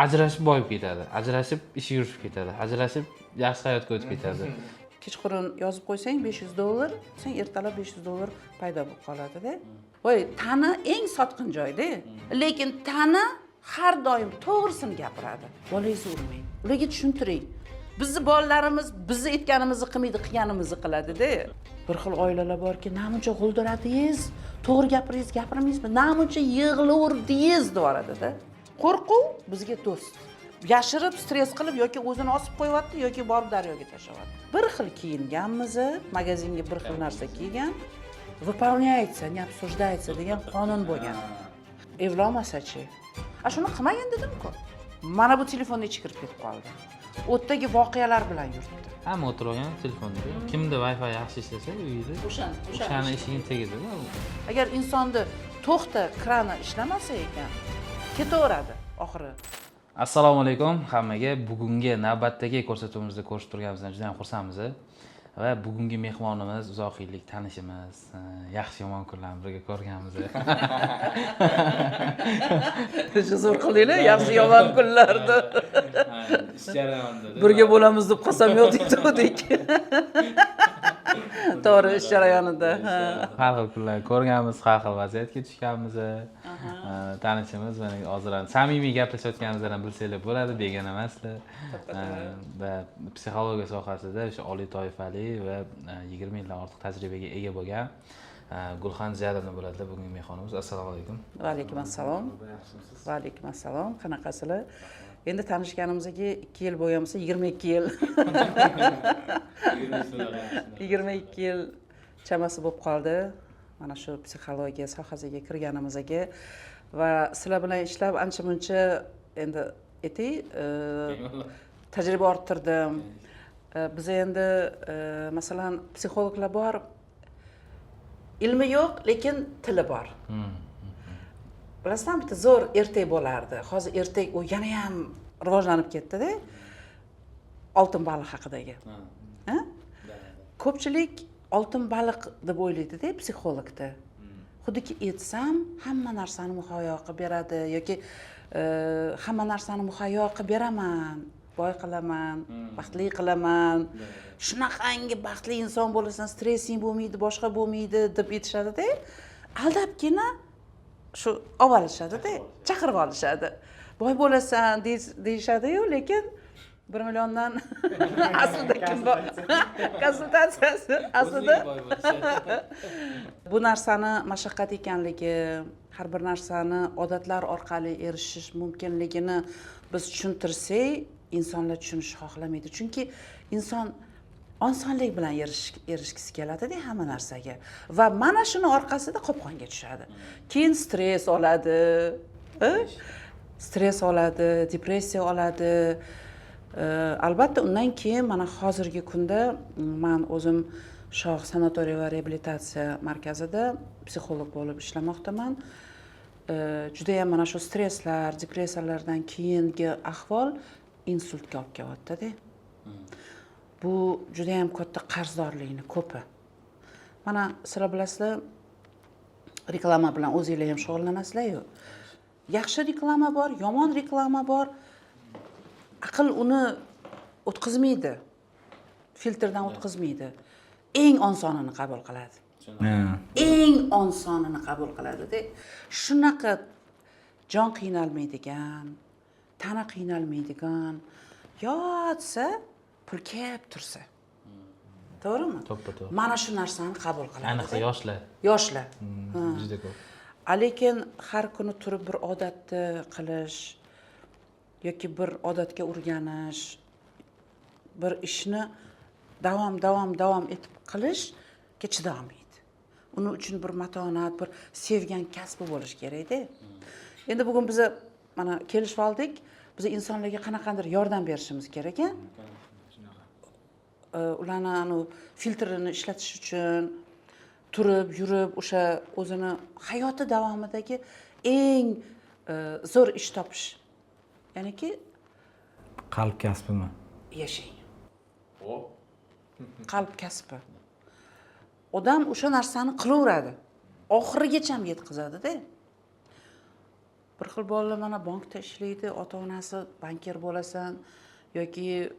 Ajrashib boyib ketadi, ajrashib ishi yurishib ketadi, ajrashib yaxshi hayotga o'tib ketadi. Kechqurun yozib qo'ysang 500 dollar, sen ertalab 500 dollar paydo bo'lib qoladida. Voy, tana eng sotqin joyda, lekin tana har doim to'g'risini gapiradi. Bolangizni urmang, ularga tushuntiring. Bizni bolalarimiz bizni aytganimizni qilmaydi, qilganimizni qiladida. Bir xil oilalar borki, namuncha g'o'ldiradingiz, to'g'ri gapiringiz, gapirmaysizmi, namuncha yig'lavurdingiz, deyoradida. Qo'rquv bizga do'st. Yashirib, stress qilib, yoki o'zini osib qo'yyapti, yoki borib daryoga tashlayapti. Bir xil kiyinganmiz, magazinga bir xil narsa kiygan. "Выполняется, не обсуждается" degan qonun bo'lgan. Evlolmasachi, a shuni qilmagin dedimku. Mana bu telefonni ichiga kirib ketib qoldi, u yerdagi voqealar bilan yuribdi. Hamma o'tirib olgan telefonda. Kimda Wi-Fi yaxshi ishlasa uyida, O'shani. o'shani eshigini tagida. Agar insonni to'xta krani ishlamasa ekan, ketaveradi oxiri. Assalomu alaykum hammaga. Bugungi navbatdagi ko'rsatuvimizda ko'rishib turganimizdan juda ham xursandmiz va bugungi mehmonimiz uzoq yillik tanishimiz, yaxshi yomon kunlarni birga ko'rganmiz. Shu zo'r qildinglar, yaxshi yomon kunlarni Ish jarayonida birga bo'lamiz deb qasam yo'q deydi. To'g'ri, ish jarayonida, ha. Har xil kunlar ko'rganmiz, har xil vaziyatga tushganmiz. Tanishimiz, mana hozir ham samimiy gaplashayotganimizdan ham bilsanglar bo'ladi, begona emaslar. Va psixologiya sohasida o'sha oliy toifali va 20 yildan ortiq tajribaga ega bo'lgan Gulxan Ziyadovna bo'ladilar bugungi mehmonimiz. Assalomu alaykum. Va alaykum assalom, va alaykum assalom. Qanaqasizlar? Endi tanishganimizga 2 yil bo'lgan bo'lsa, 22 yil, 22 yil chamasi bo'lib qoldi mana shu psixologiya sohasiga kirganimizga. Va sizlar bilan ishlab ancha muncha endi aytay, tajriba orttirdim. Biz endi, masalan, psixologlar bor, ilmi yo'q, lekin tili bor. Bilasizlarmi, bitta zo'r ertak bo'lardi. Hozir ertak u yanayam rivojlanib ketdida, oltin baliq haqidagi. Ha? Ko'pchilik oltin baliq deb o'ylaydida psixologda, xuddiki aytsam hamma narsani muhayyo qilib beradi yoki hamma narsani muhayyo qilib beraman, boy qilaman, baxtli qilaman, shunaqangi baxtli inson bo'lasan, stressing bo'lmaydi, boshqa bo'lmaydi deb aytishadida. Aldabgina shu olib olishadida, chaqirib olishadi. Boy bo'lasan deyishadiyu, lekin 1 milliondan aslida kim bor konsultatsiyasi aslida. Bu narsani mashaqqat ekanligi, har bir narsani odatlar orqali erishish mumkinligini biz tushuntirsak, insonlar tushunishni xohlamaydi, chunki inson osonlik bilan erishgisi keladida hamma narsaga va mana shuni orqasida qopqonga tushadi, keyin stress oladi, stress oladi, depressiya oladi. Albatta, undan keyin mana hozirgi kunda man o'zim Shoh sanatoriy va reabilitatsiya markazida psixolog bo'lib ishlamoqdaman. Judayam mana shu stresslar, depressiyalardan keyingi ahvol insultga olib kelyaptida. Bu judayam katta qarzdorlikni ko'pi. Mana sizlar bilasizlar, reklama bilan o'zinglar ham shug'ullanasizlaryu. Yaxshi reklama bor, yomon reklama bor. Aql uni o'tkazmaydi, filtrdan o'tkazmaydi, eng osonini qabul qiladi, eng osonini qabul qiladida. Shunaqa jon qiynalmaydigan, tana qiynalmaydigan, yotsa pul kelib tursa, to'g'rimi? To'ppa to'g'ri. Mana shu narsani qabul qiladi. Ayniqsa yoshlar. Yoshlar. Juda ko'p. A lekin har kuni turib bir odatni qilish yoki bir odatga o'rganish, bir ishni davom, davom, davom etib qilishga chidolmaydi. Uning uchun bir matonat, bir sevgan kasbi bo'lishi kerakda. Endi bugun biza mana kelishib oldik, biz insonlarga qanaqandir yordam berishimiz kerak a ularni anavi filtrini ishlatish uchun, turib yurib o'sha o'zini hayoti davomidagi eng zo'r ish topish, ya'niki Qalb kasbimi? Yashang. Qalb kasbi. Odam o'sha narsani qilaveradi, oxirigacha yetkazadida. Bir Bir xil bolalar mana bankda ishlaydi, ota onasi bankir bo'lasan yoki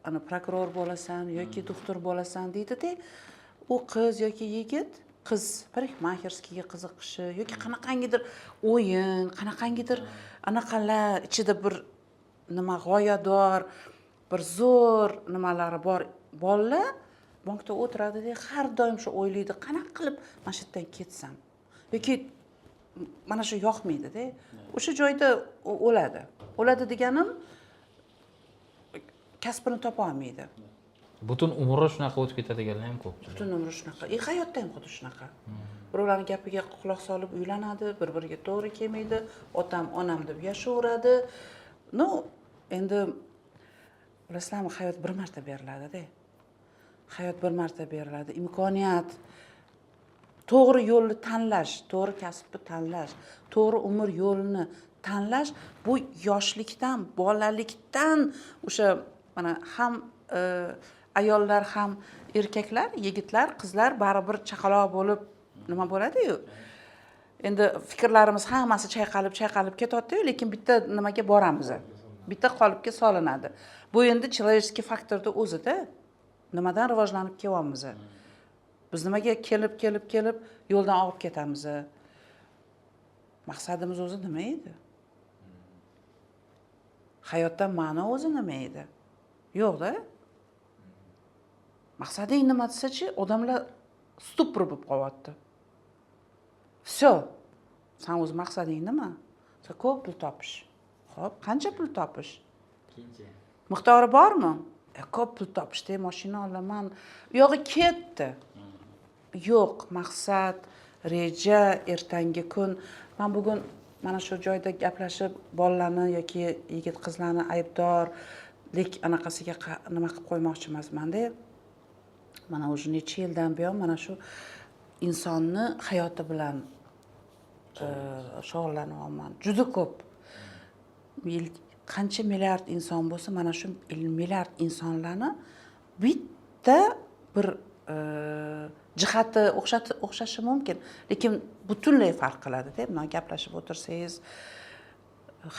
ana prokuror bo'lasan yoki doktor bo'lasan deydida, u qiz yoki yigit, qiz парикмахерский ga qiziqishi yoki qanaqangidir o'yin, qanaqangidir anaqalar ichida bir nima g'oyador, bir zo'r nimalari bor bolalar bankda o'tiradida, har doim shu o'ylaydi, qanaqa qilib mana shu yerdan ketsam yoki mana shu yoqmaydida, o'sha joyda o'ladi. O'ladi deganim kasbini topa olmaydi. Butun umri shunaqa o'tib ketadiganlar ham ko'p. Butun umri shunaqa. Hayotda ham xuddi shunaqa. Birovlarni gapiga quloq solib uylanadi, bir-biriga to'g'ri kelmaydi, otam, onam deb yashayveradi. Ну, endi bilasizlarmi, hayot bir marta beriladi-da. Hayot bir marta beriladi. Imkoniyat, to'g'ri yo'lni tanlash, to'g'ri kasbni tanlash, to'g'ri umr yo'lini tanlash bu yoshlikdan, bolalikdan o'sha mana ham ayollar ham erkaklar, yigitlar, qizlar baribir chaqaloq bo'lib nima bo'ladi-yu. Endi fikrlarimiz hammasi chayqalib, chayqalib ketyapti-yu, lekin bitta nimaga boramiz? Bitta qolipga solinadi. Bu endi человеческий faktorda o'zida nimadan rivojlanib kelyapmiz? Biz nimaga kelib, kelib, kelib yo'ldan og'ib ketamiz? Maqsadimiz o'zi nima edi? Hayotda ma'no o'zi nima edi? Yo'q-da. Maqsading nima desa-chi, odamlar ступор bo'lib qolyapti. Всё. San o'z maqsading nima? Sen ko'p pul topish. Xo'p, qancha pul topish? Miqdori bormi? Ko'p pul topishda mashina olaman. U yog'i ketdi. Yo'q, maqsad, reja, ertangi kun. Men bugun mana shu joyda gaplashib, bolalarni yoki yigit qizlarni aybdorlik anaqasiga nima qilib qo'ymoqchi emasman-da. Mana уже necha yildan buyon mana shu insonni hayoti bilan shug'ullanyapman. Juda ko'p. Qancha milliard inson bo'lsa, mana shu milliard insonlarni bitta bir jihati o'xshashi mumkin, lekin butunlay farq qiladi-da. Bundan gaplashib o'tirsangiz,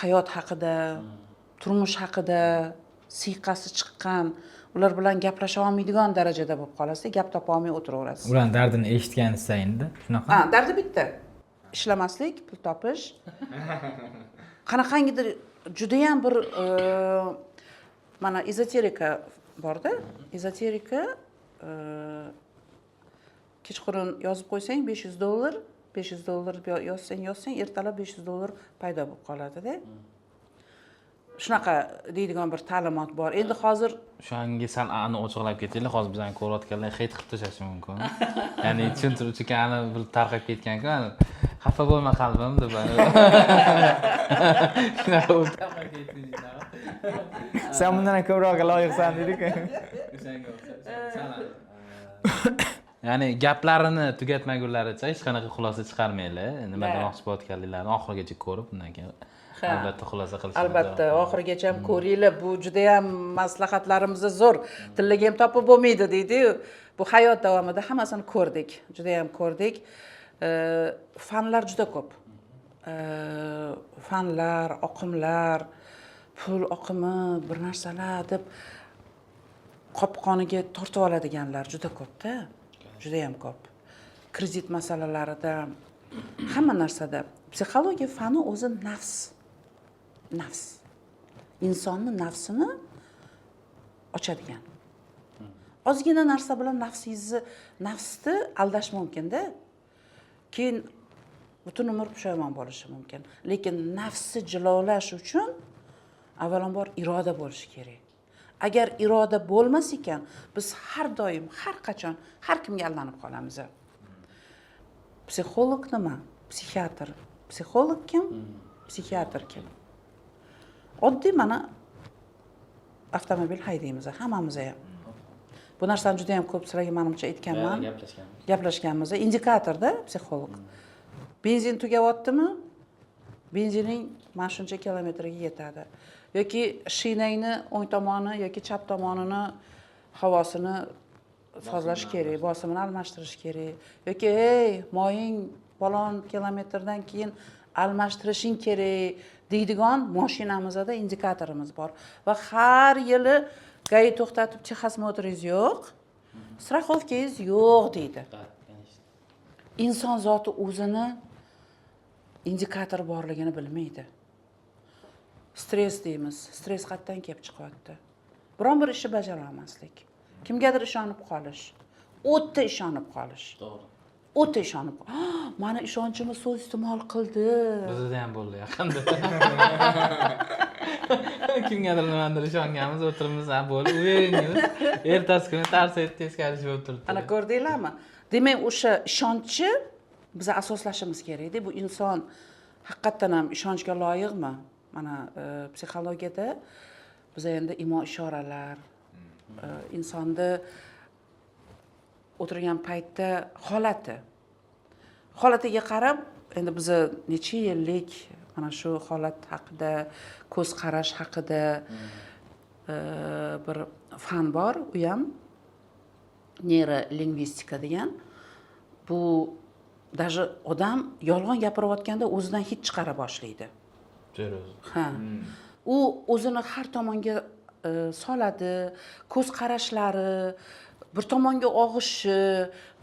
hayot haqida, turmush haqida siyqasi chiqqan, ular bilan gaplasha olmaydigan darajada bo'lib qolasiz, gap topa olmay o'tiraverasiz. Ularning dardini eshitganingiz sayinda shunaqa. Ha, dardi bitta. Ishlamaslik, pul topish. Qanaqangidir judayam bir mana ezoterika borda. Ezoterika kechqurun yozib qo'ysang $500, $500 yozsang, yozsang ertalab $500 paydo bo'lib qoladi-da. Shunaqa deydigan bir ta'limot bor. Endi hozir o'shanga sal ani ochiqlab ketaylik. Hozir bizani ko'rayotganlar hate qilib tashlashi mumkin. Ya'ni tushuntirib, chunki ani bir tarqab ketgan-ku, ani xafa bo'lma qalbim deb. Shunaqa bo'lib tarqab ketdi. Sen bundan ham ko'proqga loyiqsan dedik. O'shanga o'xshab. Ya'ni gaplarini tugatmagunlaricha hech qanaqa xulosa chiqarmanglar. Nima demoqchi bo'layotganliklarini oxirigacha ko'rib, undan keyin albatta xulosa qilishimiz. Albatta, oxirigacha ham ko'ringlar. Bu juda ham maslahatlarimiz zo'r. Tillaga ham topib bo'lmaydi deydi-yu. Bu hayot davomida hammasini ko'rdik. Juda ham ko'rdik. Fanlar juda ko'p. Fanlar, oqimlar, pul oqimi, bir narsalar deb qopqoniga tortib oladiganlar juda ko'p-da. Juda ham ko'p. Kredit masalalarida, hamma narsada. Psixologiya fani o'zi nafs. Nafs. Insonni nafsini ochadigan. Ozgina narsa bilan nafsni aldash mumkin-da. Keyin butun umr pushaymon bo'lishi mumkin. Lekin nafsni jilovlash uchun avvalambor iroda bo'lishi kerak. Agar iroda bo'lmas ekan, biz har doim, har qachon, har kimga aldanib qolamiz. Psixolog nima? Psixiatr. Psixolog kim? Psixiatr kim? Oddiy mana avtomobil haydaymiz hammamiz ham. Bu narsani juda ham ko'p sizlarga menimcha aytganman. Gaplashganmiz. Gaplashganmiz. Indikatorda psixolog. Benzin tugayaptimi? Benzining mana shuncha kilometrga yetadi. Yoki shinangni o'ng tomoni yoki chap tomonini havosini sozlash kerak, bosimini almashtirish kerak. Yoki ey, moying falon kilometrdan keyin Almashtirishing kerak deydigan mashinamizda indikatorimiz bor va har yili ГАИ to'xtatib, техосмотр ingiz yo'q, страховка ngiz yo'q deydi. Inson zoti o'zini indikator borligini bilmaydi. Stress deymiz. Stress qayerdan kelib chiqyapti? Biron bir ishni bajara olmaslik, kimgadir ishonib qolish, o'ta ishonib qolish. O'ta ishonib, "Ah, mani ishonchimni suiiste'mol qildi." Bizda ham bo'ldi yaqinda. Kimgadir nimadir ishonganmiz, o'tiribmiz, ha, bo'ldi, уверен miz. Ertasi kuni tars etib teskarisi bo'lib turibdi. Ana, ko'rdinglarmi? Demak, o'sha ishonchni biz asoslashimiz kerakda. Bu inson haqiqatdan ham ishonchga loyiqmi? Mana psixologiyada biz endi imo ishoralar, insonni o'tirgan paytda holatiga qarab, endi biza necha yillik mana shu holat haqida, ko'z qarash haqida bir fan bor, u ham neyrolingvistika degan. Bu даже odam yolg'on gapirayotganda o'zidan hid chiqara boshlaydi. Seryoz? Ha, u o'zini har tomonga soladi, ko'z qarashlari bir tomonga og'ishi,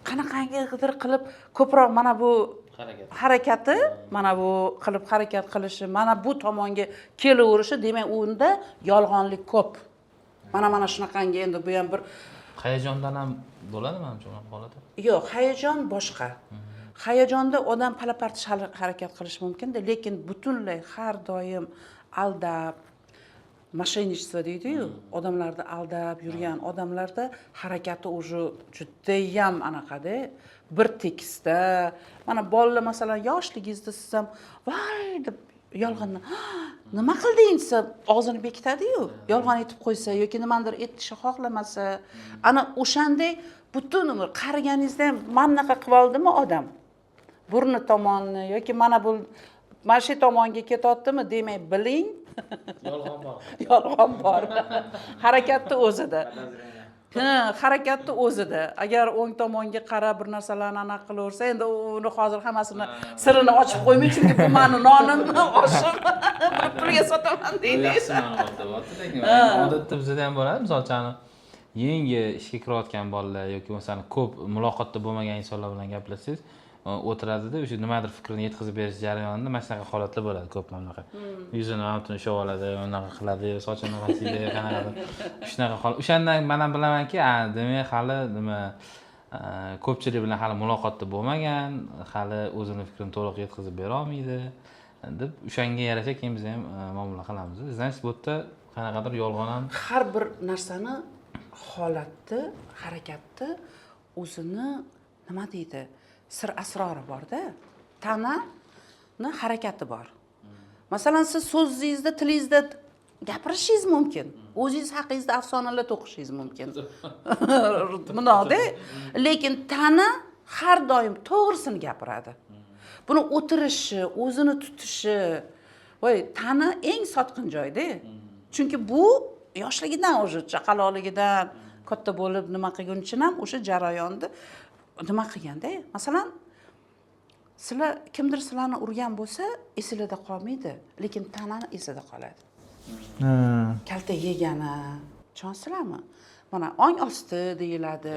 qanaqangidir qilib ko'proq mana bu harakat. Harakati, mana bu qilib harakat qilishi, mana bu tomonga kelaverishi, demak, unda yolg'onlik ko'p. Mana shunaqangi, endi bu ham bir Hayajondan ham bo'ladi manimcha unaqa holatlar. Yo'q, hayajon boshqa. Hayajonda odam pala-partish harakat qilishi mumkinda, lekin butunlay har doim aldab, мошенничество deydiyu, odamlarni aldab yurgan odamlarda harakati уже judayam anaqada, bir tekisda. Mana bolalar, masalan, yoshligingizda siz ham voy deb yolg'onni nima qilding desa, og'zini bekitadiyu, yolg'on aytib qo'ysa yoki nimanidir aytishni xohlamasa, ana o'shanday butun umr qariganingizda ham mana bunaqa qilib oldimi odam, burni tomonni yoki mana bu mana shu tomonga ketyaptimi, demak, biling, yolg'on bor. Yolg'on bor harakatni o'zida. Ha, harakatni o'zida. Agar o'ng tomonga qarab bir narsalarni anaqa qilaversa, endi uni hozir hammasini sirini ochib qo'ymay, chunki bu mani nonim, oshim, bir pulga sotaman deydi. Yaxshi ma'lumot deyapti, lekin odatda bizada ham bo'ladi. Misol uchun, yangi ishga kirayotgan bolalar yoki bo'lmasa ko'p muloqotda bo'lmagan insonlar bilan gaplashsangiz, o'tiradida, o'sha nimadir fikrini yetkazib berish jarayonida mana shunaqa holatlar bo'ladi ko'p. Mana bunaqa yuzini mana buni ushlab oladi, unaqa qiladi, sochini qasiydi, qanaqadir shunaqa holat. O'shandan man ham bilamanki, a, demak, hali nima, ko'pchilik bilan hali muloqotda bo'lmagan, hali o'zini fikrini to'liq yetkazib bera olmaydi deb, o'shanga yarasha keyin biz ham muomala qilamiz. Значит, bu yerda qanaqadir yolg'on ham Har bir narsani, holatni, harakatni o'zini, nima deydi, sir asrori borda, tanani harakati bor. Masalan, siz so'zingizda, tilingizda gapirishingiz mumkin, o'zingiz haqingizda afsonalar to'qishingiz mumkin bundoqda, lekin tana har doim to'g'risini gapiradi. Buni o'tirishi, o'zini tutishi, voy, tana eng sotqin joyda, chunki bu yoshligidan, уже chaqaloqligidan katta bo'lib nima qilguncha ham o'sha jarayonni nima qilganda. Masalan, sizlar, kimdir sizlarni urgan bo'lsa, esinglarda qolmaydi, lekin tanani esida qoladi. Kalta yegani tushunasizlarmi? Mana ong osti deyiladi.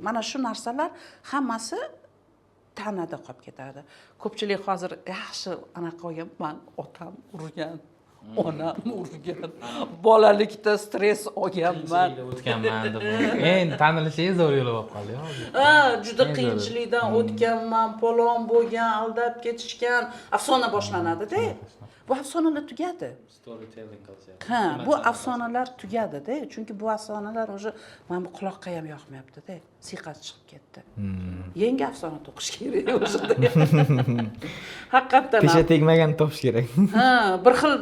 Mana shu narsalar hammasi tanada qolib ketadi. Ko'pchilik hozir yaxshi anaqa qilgan: man otam urgan, onam urgan, bolalikda stress olganman, o'tganman deb, endi tanilishi eng zo'r yo'li bo'lib qoldi hozir. Ha, juda Eng zo'ri. qiyinchilikdan o'tganman, polon bo'lgan, aldab ketishgan, afsona boshlanadida. Bu afsonalar tugadi. Storytelling qilishyapti. Ha, bu afsonalar tugadida, chunki bu afsonalar уже mana bu quloqqa ham yoqmayaptida, siyqasi chiqib ketdi. Yangi afsona to'qish kerak o'shanda haqiqatdan Tesha ham. tegmagan topish kerak. Ha, bir xil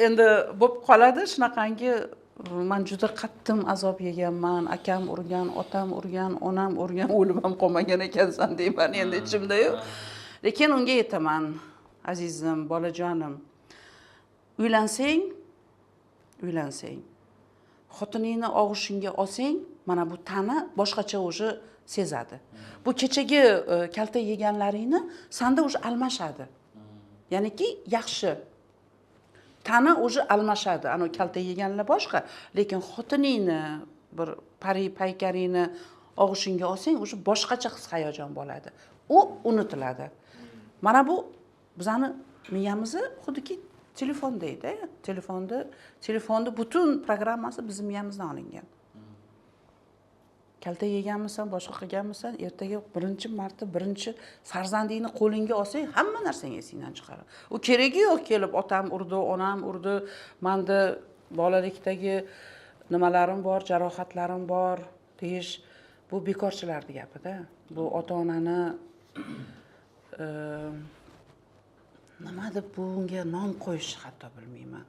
endi bo'lib qoladi shunaqangi: man juda qattiq azob yeganman, akam urgan, otam urgan, onam urgan, o'lib ham qolmagan ekansan deyman endi ichimdayu. Lekin unga aytaman: azizim, bolajonim, uylansang, uylansang, xotiningni og'ushingga olsang, mana bu tana boshqacha уже sezadi. Bu kechagi kalta yeganlaringni sanda уже almashadi. Ya'niki yaxshi tana уже almashadi. Anavi kaltak yeganlar boshqa, lekin xotiningni, bir pari paykaringni og'ushingga olsang, уже boshqacha his hayajon bo'ladi, u unutiladi. Mana bu bizani miyamizni xuddiki telefondayda, telefonni butun programmasi bizni miyamizdan olingan. Kaltak yeganmisan, boshqa qilganmisan, ertaga birinchi marta birinchi farzandingni qo'lingga olsang, hamma narsang esingdan chiqadi. U keragi yo'q, kelib otam urdi, onam urdi, manda bolalikdagi nimalarim bor, jarohatlarim bor deyish, bu bekorchilarni gapida. Bu ota onani nima deb bunga nom qo'yishni hatto bilmayman.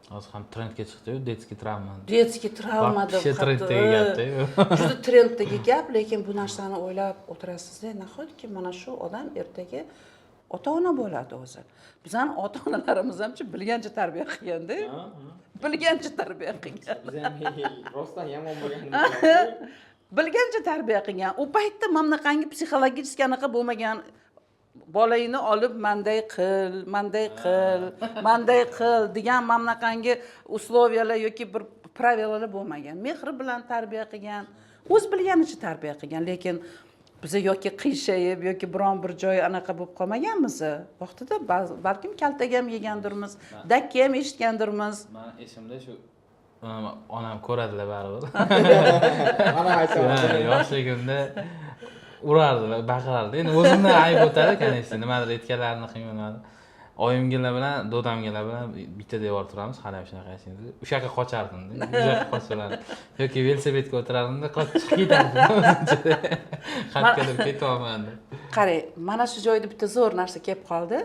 Hozir ham trendga chiqdi-yu, детский травма. Детский травма deb. Вообще trenddagi gapda. Juda trenddagi gap, lekin bu narsani o'ylab o'tirasizda, nahotki mana shu odam ertaga ota ona bo'ladi o'zi. Bizani ota onalarimiz hamchi bilgancha tarbiya qilganda, bilgancha tarbiya qilgan. Biz ham rostdan yomon bo'lganimiz. Bilgancha tarbiya qilgan. U paytda mana bunaqangi psixologический anaqa bo'lmagan. Bolangni olib manday qil, manday qil, manday qil degan mana bunaqangi условия lar yoki bir правила lar bo'lmagan. Mehr bilan tarbiya qilgan, o'z bilganicha tarbiya qilgan, lekin biza yoki qiyshayib yoki biron bir joyi anaqa bo'lib qolmaganmiz vaqtida, balkim kaltak ham yegandirmiz, dakki ham eshitgandirmiz. Mani esimda shu, onam ko'radilar baribir. Mana aytaman. Yoshligimda urardilar, baqirardi. Endi o'zimdan ayb o'tadi, конечно, nimadir aytganlarini qilmayman. Oyimgilar bilan, dodamgilar bilan bitta devor turamiz, hali ham shunaqa yashaymiz. O'sha yoqqa qochardimda, o'sha yoqqa qochaverardim yoki velosipedga o'tirardimda, qochib chiqib ketardim, qayergadir ketyapman deb. Qarang, mana shu joyda bitta zo'r narsa kelib qoldi.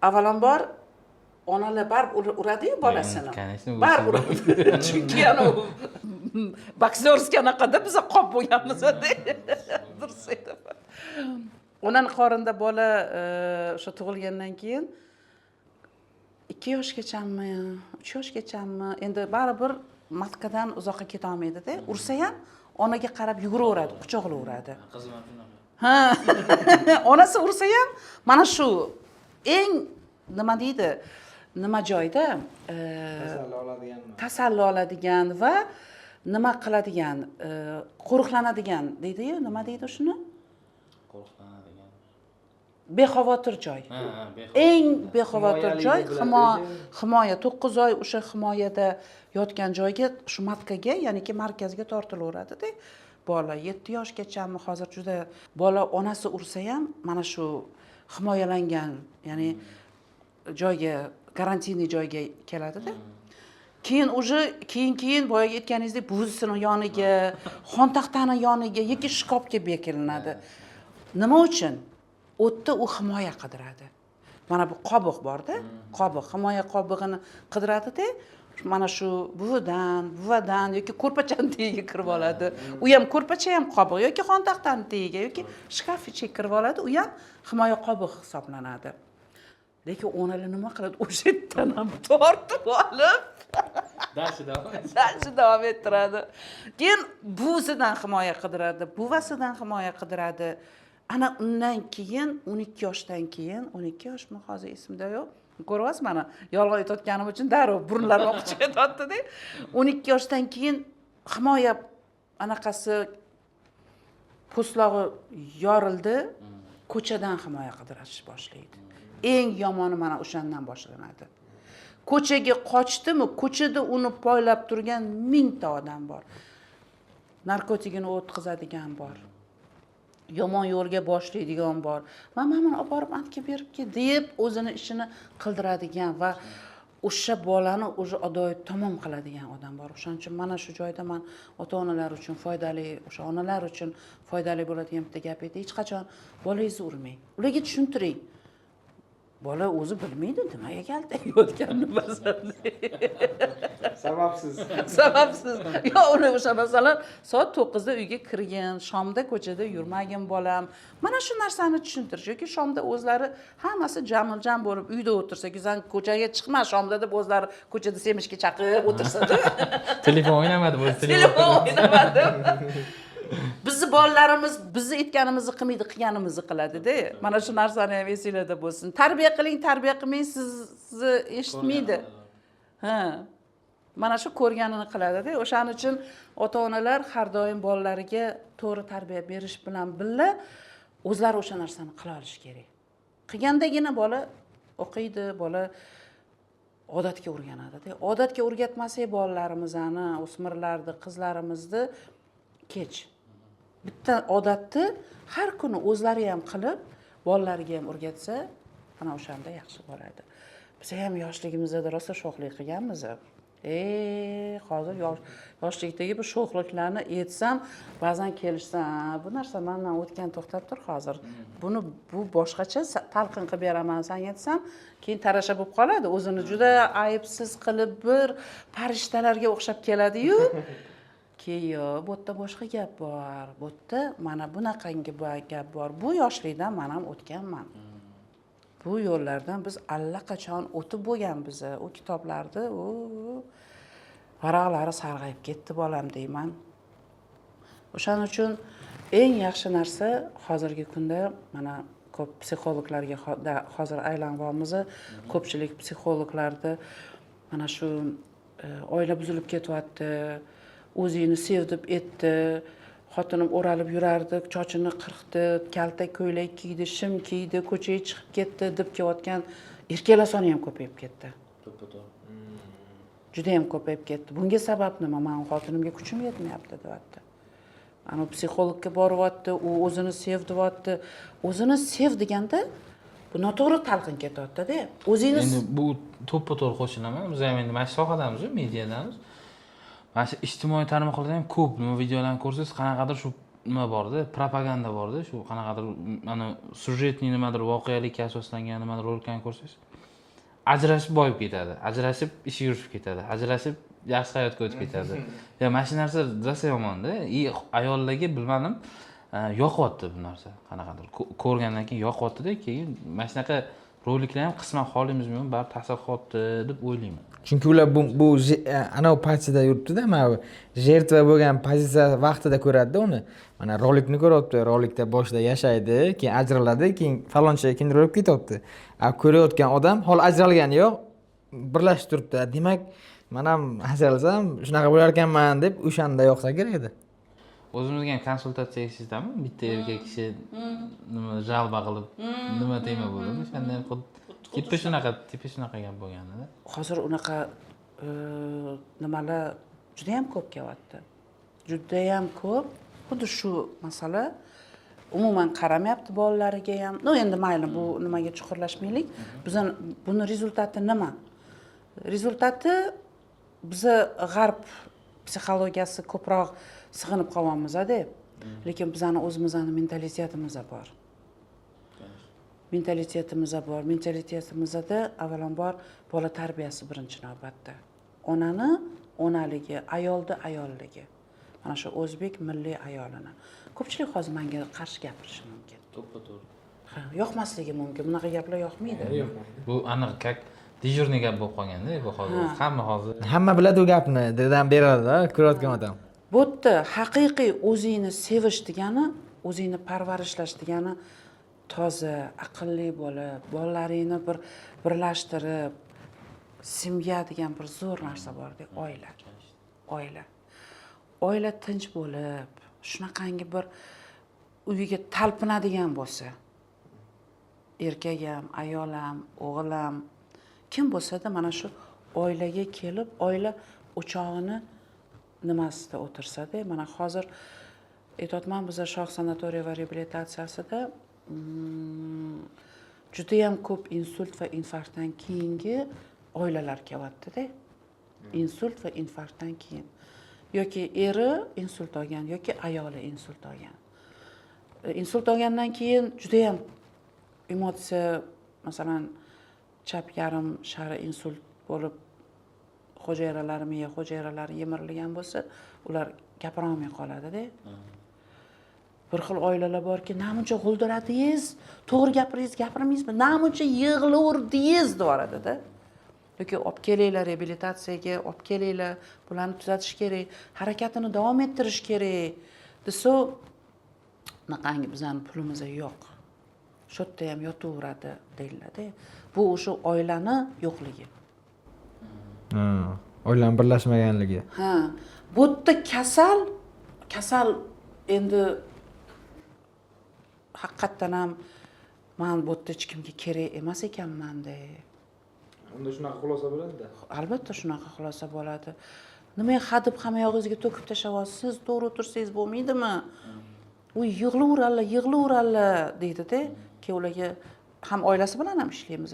Avvalambor onalar baribir uradiyu bolasini. Конечно. Baribir uradi, chunki anavi боксёрский anaqada biza qop bo'lganmiz, durust aytaman. Onani qornida bola o'sha tug'ilgandan keyin 2 yoshgachami, 3 yoshgachami, endi baribir матка dan uzoqqa ketolmaydida. Ursa ham onaga qarab yuguraveradi, quchoqlayveradi. Qizim ham shunaqa. Ha, onasi ursa ham mana shu eng, nima deydi, nima joyda Tasalli oladiganmi? Tasalli oladigan va nima qiladigan, qo'riqlanadigan deydiyu, nima deydi shuni? Qo'riqlanadigan. Bexavotir joy. Ha, bexavotir. Eng bexavotir Himoyali joy. deb biladi o'zi. Himoya, 9 oy o'sha himoyada yotgan joyga, shu матка ga, ya'niki markazga tortilaveradida bola. 7 yoshgachami, hozir juda bola onasi ursa ham mana shu himoyalangan, ya'ni joyga, карантинный joyga keladida. Keyin уже keyin boyagi aytganingizdek buvisini yoniga, xontaxtani yoniga yoki shkafga bekilinadi. Nima uchun? U yerda u himoya qidiradi. Mana bu qobiq borda, qobiq, himoya qobig'ini qidiradida, mana shu buvidan, buvadan yoki ko'rpachani tagiga kirib oladi. U ham, ko'rpacha ham qobiq, yoki xontaxtani tagiga yoki shkaf ichiga kirib oladi, u ham himoya qobig'i hisoblanadi. Lekin onalar nima qiladi? O'sha yerdan ham tortib olib Дальше davom. Дальше davom ettiradi. Keyin buvisidan himoya qidiradi, buvasidan himoya qidiradi. Ana undan keyin 12 yoshdan keyin, 12 yoshmi, hozir esimda yo'q, ko'ryapsiz, mana yolg'on aytayotganim uchun darrov burunlarim oqib chiqayotganda, 12 yoshdan keyin himoya anaqasi, po'stlog'i yorildi, ko'chadan himoya qidirish boshlaydi. Eng yomoni mana o'shandan boshlanadi. Ko'chaga qochdimi, ko'chada uni poylab turgan mingta odam bor, narkotikini o'tkazadigan bor, yomon yo'lga boshlaydigan bor, mana buni olib borib antga berib kel deb o'zini ishini qildiradigan va o'sha bolani уже adoyi tamom qiladigan odam bor. O'shaning uchun mana shu joyda man ota onalar uchun foydali, o'sha onalar uchun foydali bo'ladigan bitta gap edi: hech qachon bolangizni urmang, ularga tushuntiring. Bola o'zi bilmaydi nimaga kaltaklayotganini ba'zan. Sababsiz. Sababsiz. Yo uni o'sha, masalan, soat 9da uyga kirgin, shomda ko'chada yurmagin bolam, mana shu narsani tushuntirish yoki shomda o'zlari hammasi jam bo'lib uyda o'tirsa, san ko'chaga chiqma shomda deb, o'zlari ko'chada semishka chaqib o'tirsada. Telefon o'ynamadi o'zi. Telefon o'ynamadi. Bizni bolalarimiz bizni aytganimizni qilmaydi, qilganimizni qiladida. Mana shu narsani ham esinglarda bo'lsin. Tarbiya qiling, tarbiya qilmang, sizni eshitmaydi. Ha, mana shu ko'rganini qiladida. O'shaning uchun ota onalar har doim bolalariga to'g'ri tarbiya berish bilan birga o'zlari o'sha narsani qila olishi kerak. Qilgandagina bola o'qiydi, bola odatga o'rganadida. Odatga o'rgatmasak bolalarimizni, o'smirlarni, qizlarimizni kech. Bitta odatni har kuni o'zlari ham qilib, bolalariga ham o'rgatsa, ana o'shanda yaxshi bo'ladi. Biz ham yoshligimizda rosa sho'xlik qilganmiz. Hozir yoshlikdagi bu sho'xliklarni aytsam, ba'zan kelishsa, bu narsa mendan o'tgan, to'xtab tur hozir. Buni bu boshqacha talqin qilib beraman senga desam, keyin tarasha bo'lib qoladi. O'zini juda aybsiz qilib bir farishtalarga o'xshab keladi-yu. Keyin bu yerda boshqa gap bor. Bu yerda mana bunaqangi gap bor. Bu yoshlikdan men ham o'tganman. Bu yo'llardan biz allaqachon o'tib bo'lganmiz. U kitoblarni u varaqlari sarg'ayib ketdi bolam deyman. O'shaning uchun eng yaxshi narsa hozirgi kunda mana ko'p psixologlarga hozir aylanyapmiz. Ko'pchilik psixologlarni mana shu oila buzilib ketyapti, o'zingni sev deb aytdi, xotinim o'ralib yurardi, chochini qirqdi, kalta ko'ylak kiydi, shim kiydi, ko'chaga chiqib ketdi deb kelayotgan erkaklar soni ham ko'payib ketdi. To'ppa-to'g'ri. Juda ham ko'payib ketdi. Bunga sabab nima? Men xotinimga kuchim yetmayapti deyapti. Ana psixologga boryapti, u o'zini sev deyapti. O'zini sev deganda bu noto'g'ri talqin ketyapti-da. O'zingni endi bu to'ppa-to'g'ri qo'shilaman. Biz ham endi mana shu sohadamiz, mediadamiz. Mana shu ijtimoiy tarmoqlarda ham ko'p nima videolarni ko'rsangiz, qanaqadir shu nima borda, propaganda borda, shu qanaqadir mana syujetli nimadir voqelikka asoslangan nimadir roliklarni ko'rsangiz, ajrashib boyib ketadi, ajrashib ishi yurishib ketadi, ajrashib yaxshi hayotga o'tib ketadi. Ya mana shu narsa rosa yomonda. И ayollarga bilmadim, yoqyapti bu narsa. Qanaqadir ko'rgandan keyin yoqyapti-da, keyin mana shunaqa roliklar ham qisman xohlaymizmi yo'qmi, baribir ta'sir qilyapti deb o'ylayman. Chunki ular bu anavi pozitsiyada yuribdi-da, mana bu жертва bo'lgan pozitsiya vaqtida ko'radida uni. Mana rolikni ko'ryapti, rolikda boshida yashaydi, keyin ajraladi, keyin faloncha kimdir o'lib ketyapti. A ko'rayotgan odam holi ajralgani yo'q, birlashib turibdi. Demak, men ham ajralsam shunaqa bo'lar ekanman deb o'shanda yoqsa kerak edi. O'zimizga ham konsultatsiya eshitammi? Bitta erkak kishi nima жалоба qilib, nima tema bo'ldi, o'shanda ham xuddi tipi shunaqa gap bo'lganda. Hozir unaqa nimalar juda ham ko'p kelyapti. Juda ham ko'p. Xuddi shu masala umuman qaramayapti bolalariga ham. No endi mayli, bu nimaga chuqurlashmaylik. Bizani buni rezultati nima? Rezultati biza g'arb psixologiyasi ko'proq sig'inib qolyapmiz-da. Lekin bizani o'zimizni mentalitetimiz bor. Mentalitetimiz bor. Mentalitetimizda avvalambor bola tarbiyasi birinchi navbatda. Onani onaligi, ayolni ayolligi. Mana shu o'zbek milliy ayolini. Ko'pchilik hozir menga qarshi gapirishi mumkin. To'ppa-to'g'ri. Ha, yoqmasligi mumkin. Bunaqa gaplar yoqmaydi. Bu aniq как дежурный gap bo'lib qolganda, bu hozir hamma hozir Hamma biladi u gapni, dedam beradi, ko'rayotgan odam. Bu yerda haqiqiy o'zingni sevish degani, o'zingni parvarishlash degani toza, aqlli bo'lib, bolalaringni bir birlashtirib, семья degan bir zo'r narsa borda, oila. Oila. Oila tinch bo'lib, shunaqangi bir uyiga talpinadigan bo'lsa, erkak ham, ayol ham, o'g'il ham, kim bo'lsa-da mana shu oilaga kelib, oila o'chog'ini nimasida o'tirsa-da, mana hozir aytyapman, biza Shoh sanatoriya va reabilitatsiyasida judayam ko'p insult va infarktdan keyingi oilalar kelyapti-da. Insult va infarktdan keyin yoki eri insult olgan yoki ayoli insult olgan. Insult olgandan keyin judayam emotsiya, masalan, chap yarim shari insult bo'lib, hujayralari, miya hujayralari yemirilgan bo'lsa, ular gapira olmay qoladida. Bir xil oilalar borki, namuncha g'uldiradingiz, to'g'ri gapiringiz, gapirmaysizmi, namuncha yig'lavurdingiz deyoradida. Yoki olib kelinglar reabilitatsiyaga, olib kelinglar, bularni tuzatish kerak, harakatini davom ettirish kerak Desa, unaqangi bizani pulimiz yo'q, shu yerda ham yotaveradi deyiladi. Bu o'sha oilani yo'qligi. Oilani birlashmaganligi. Ha, bu yerda kasal, kasal endi haqiqatdan ham man bu yerda hech kimga kerak emas ekanmanda. Unda shunaqa xulosa bo'ladida. Albatta shunaqa xulosa bo'ladi. Nimaga hadeb hamma yog'ingizga to'kib tashlayapsiz, to'g'ri o'tirsangiz bo'lmaydimi? U yig'laveradilar, yig'laveradilar deydida. Keyin ularga ham oilasi bilan ham ishlaymiz.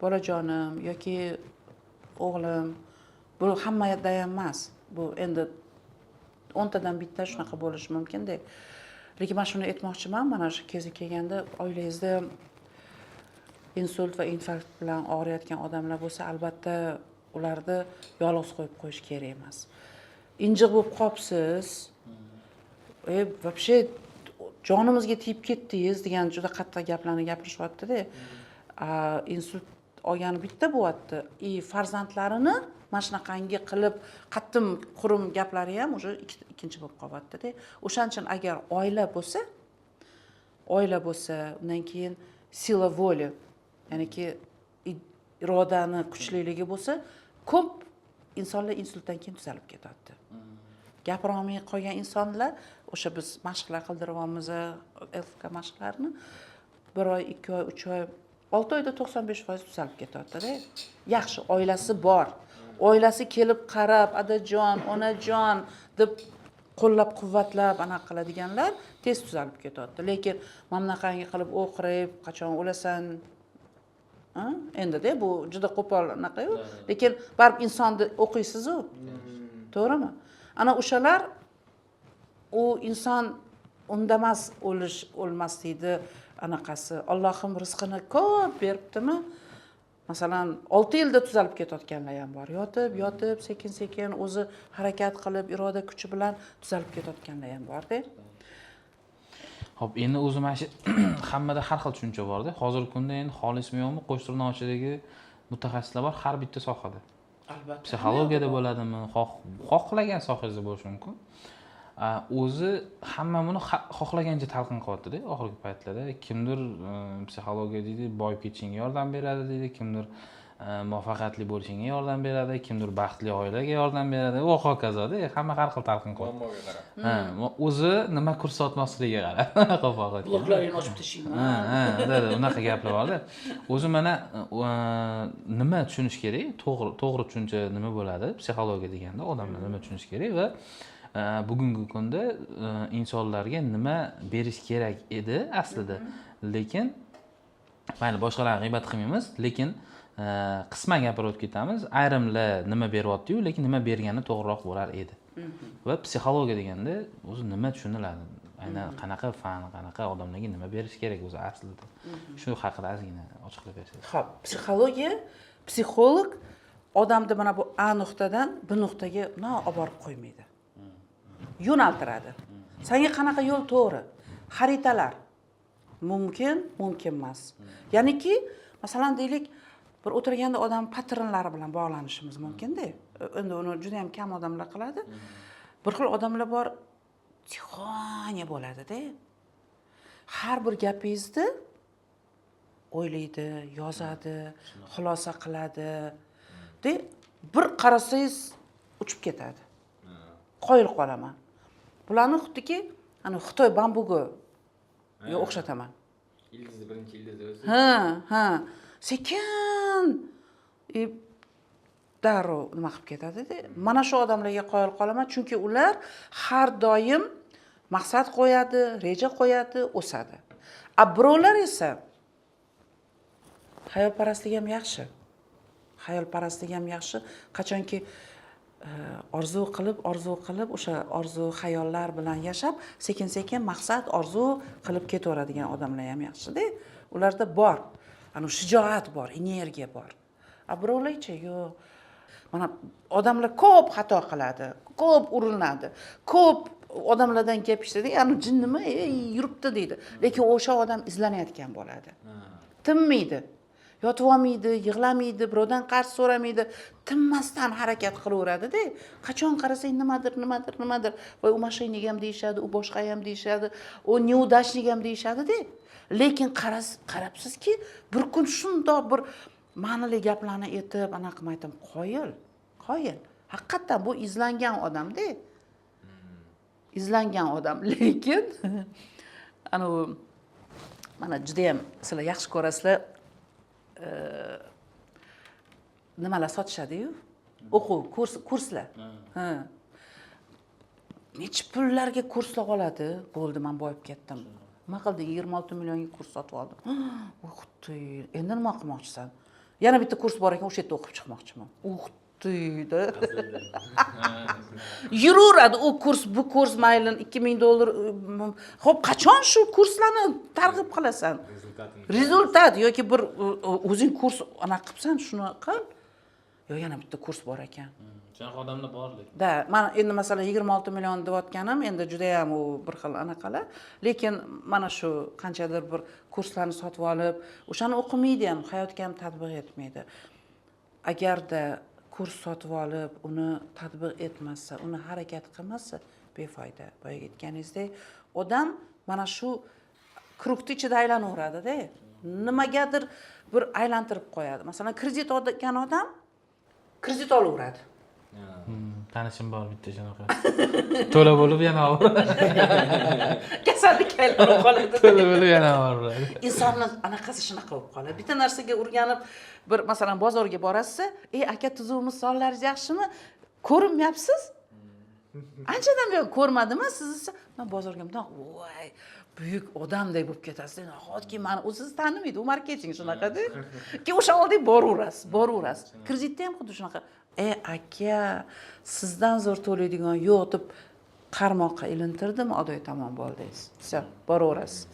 Bolajonim yoki o'g'lim, bu hammada ham emas, bu endi 10tadan bitta shunaqa bo'lishi mumkinda. Lekin man shuni aytmoqchiman, mana shu kezi kelganda oilangizda insult va infarkt bilan og'riyotgan odamlar bo'lsa, albatta ularni yolg'iz qo'yib qo'yish kerak emas. Injiq bo'lib qolibsiz, вообще jonimizga tegib ketdingiz degan juda qattiq gaplarni gapirishyapti-da. Insult olgani bitta bo'lyapti. И farzandlarini mana shunaqangi qilib qattim qurum gaplari ham уже ikkinchi bo'lib qolyapti-da. O'shaning uchun agar oila bo'lsa, oila bo'lsa, undan keyin сила воли, ya'niki irodani kuchliligi bo'lsa, ko'p insonlar insultdan keyin tuzalib ketadi. Gapira olmay qolgan insonlar, o'sha biz mashqlar qildiryapmiz, ЛФК mashqlarini, 1 oy, 2 oy, 3 oy, 6 oyda 95% tuzalib ketadi-da. Yaxshi, oilasi bor. Oilasi kelib qarab, adajon, onajon deb qo'llab-quvvatlab anaqa qiladiganlar tez tuzalib ketadi. Lekin mana bunaqangi qilib o'qirib, qachon o'lasan? Ha? Endi-da bu juda qo'pol anaqa-yu, lekin baribir insonni o'qiysiz-u. To'g'rimi? Ana o'shalar u inson undamas o'lish, o'lmaslikni anaqasi. Allohim rizqini ko'p beribdimi? Masalan, 6 yilda tuzalib ketayotganlar ham bor. Yotib, yotib, sekin-sekin o'zi harakat qilib, iroda kuchi bilan tuzalib ketayotganlar ham bor-da. Xo'p, endi o'zi mana shu hammada har xil tushuncha bor-da. Hozirgi kunda endi xolismi yo'qmi, qo'shtirnoqchidagi mutaxassislar bor har bitta sohada. Albatta. Psixologiyada bo'ladimi, xohlagan sohangizda bo'lishi mumkin. O'zi hamma buni xohlagancha talqin qilyapti-da oxirgi paytlarda. Kimdir psixologiya deydi, boyib ketishingga yordam beradi deydi, kimdir muvaffaqiyatli bo'lishingga yordam beradi, kimdir baxtli oilaga yordam beradi va hokazoda. Hamma har xil talqin qilyapti. Muammoga qarab. Ha, o'zi nima kurs sotmoqchiligiga qarab. Qo'pol aytganda. Bloklaringni ochib tashlayman. Ha, ha, da, unaqa gaplar borda. O'zi mana nima tushunish kerak? To'g'ri tushuncha nima bo'ladi? Psixologiya deganda odamlar nima tushunish kerak va bugungi kunda insonlarga nima berish kerak edi aslida. Lekin mayli, boshqalarni g'iybat qilmaymiz, lekin qisman gapirib o'tib ketamiz. Ayrimlar nima beryapti-yu, lekin nima bergani to'g'riroq bo'lar edi. Va psixologiya deganda o'zi nima tushuniladi? Aynan qanaqa fan, qanaqa odamlarga nima berish kerak o'zi aslida? Shu haqida ozgina ochiqlab bersangiz. Xo'p, psixologiya, psixolog odamni mana bu A nuqtadan B nuqtaga olib borib qo'ymaydi. Yo'naltiradi. Senga qanaqa yo'l to'g'ri? Xaritalar mumkin, mumkin emas. Ya'niki, masalan deylik, bir o'tirganda odam patternlari bilan bog'lanishimiz mumkin-da. Endi uni juda ham kam odamlar qiladi. Bir xil odamlar bor, tixonya bo'ladi-da. Har bir gapingizni o'ylaydi, yozadi, xulosa qiladi. De, bir qarasangiz uchib ketadi. Qoyil qolaman. Bularni xuddiki, ana Xitoy bambugiga o'xshataman. Ildizi birinchi ildizi o'zi. Ha, ha. Sekin darrov nima qilib ketadi-da. Mana shu odamlarga qoyil qolaman, chunki ular har doim maqsad qo'yadi, reja qo'yadi, o'sadi. A birovlar esa xayolparastlik ham yaxshi. Xayolparastlik ham yaxshi. Qachonki orzu qilib, orzu qilib, o'sha orzu xayollar bilan yashab, sekin-sekin maqsad, orzu qilib ketaveradigan odamlar ham yaxshi-da. Ularda bor. Ana shijoat bor, energiya bor. A birovlarcha yo'q. Mana odamlar ko'p xato qiladi, ko'p urinadi, ko'p odamlardan gap eshitadi, ya'ni jinnimi, ey, yuribdi deydi. Lekin o'sha odam izlanayotgan bo'ladi. Tinmaydi. Yotib olmaydi, yig'lamaydi, birovdan qarz so'ramaydi, tinmasdan harakat qilaveradida. Qachon qarasang nimadir, nimadir, nimadir. Voy, u мошенник ham deyishadi, u boshqa ham deyishadi, u неудачник ham deyishadida. Lekin qarabsizki, bir kun shundoq bir ma'nili gaplarni aytib, anaqa qilib aytaman, qoyil, qoyil. Haqiqatdan bu izlangan odamda. Izlangan odam, lekin anavi mana judayam sizlar yaxshi ko'rasizlar, nimalar sotishadi-yu, o'quv kurslar. Ha. Necha pullarga kurslar oladi? Bo'ldi, man boyib ketdim. Nima qilding? 26 millionga kurs sotib oldim. Ух ты, endi nima qilmoqchisan? Yana bitta kurs bor ekan, o'sha yerda o'qib chiqmoqchiman. Ух ты, da. Yuraveradi u kurs, bu kurs, mayli 2000 dollar. Xo'p, qachon shu kurslarni targ'ib qilasan? Результат yoki bir o'zing kurs anaqa qilibsan, shuni qil. Yo, yana bitta kurs bor ekan. Shunaqa odamlar bor lekin. Да, man endi masalan 26 million deyotganim endi judayam u bir xil anaqalar, lekin mana shu qanchadir bir kurslarni sotib olib, o'shani o'qimaydi ham, hayotga ham tatbiq etmaydi. Agarda kurs sotib olib, uni tatbiq etmasa, uni harakat qilmasa, befoyda. Boyagi aytganingizdek, odam mana shu круг ni ichida aylanaveradida, nimagadir bir aylantirib qo'yadi. Masalan, kredit olgan odam kredit olaveradi. Tanishim bor bitta shunaqa. To'la bo'lib yana olaveradi. Kasallikka aylanib qoladi. To'la bo'lib yana olaveradi. Insonni anaqasi shunaqa bo'lib qoladi. Bitta narsaga o'rganib, bir masalan bozorga borasiz, ey aka, tuzukmi, sonlaringiz yaxshimi, ko'rinmayapsiz, anchadan buyon ko'rmadim sizni. Man bozorga bundoq, voy, buyuk odamday bo'lib ketasiz, nahotki mani u sizni tanimaydi. U marketing shunaqada, keyin o'sha oldiga boraverasiz, boraverasiz. Kreditda ham xuddi shunaqa, ey aka, sizdan zo'r to'laydigan yo'q deb qarmoqqa ilintirdimi, odoy tamom bo'ldingiz, все, boraverasiz.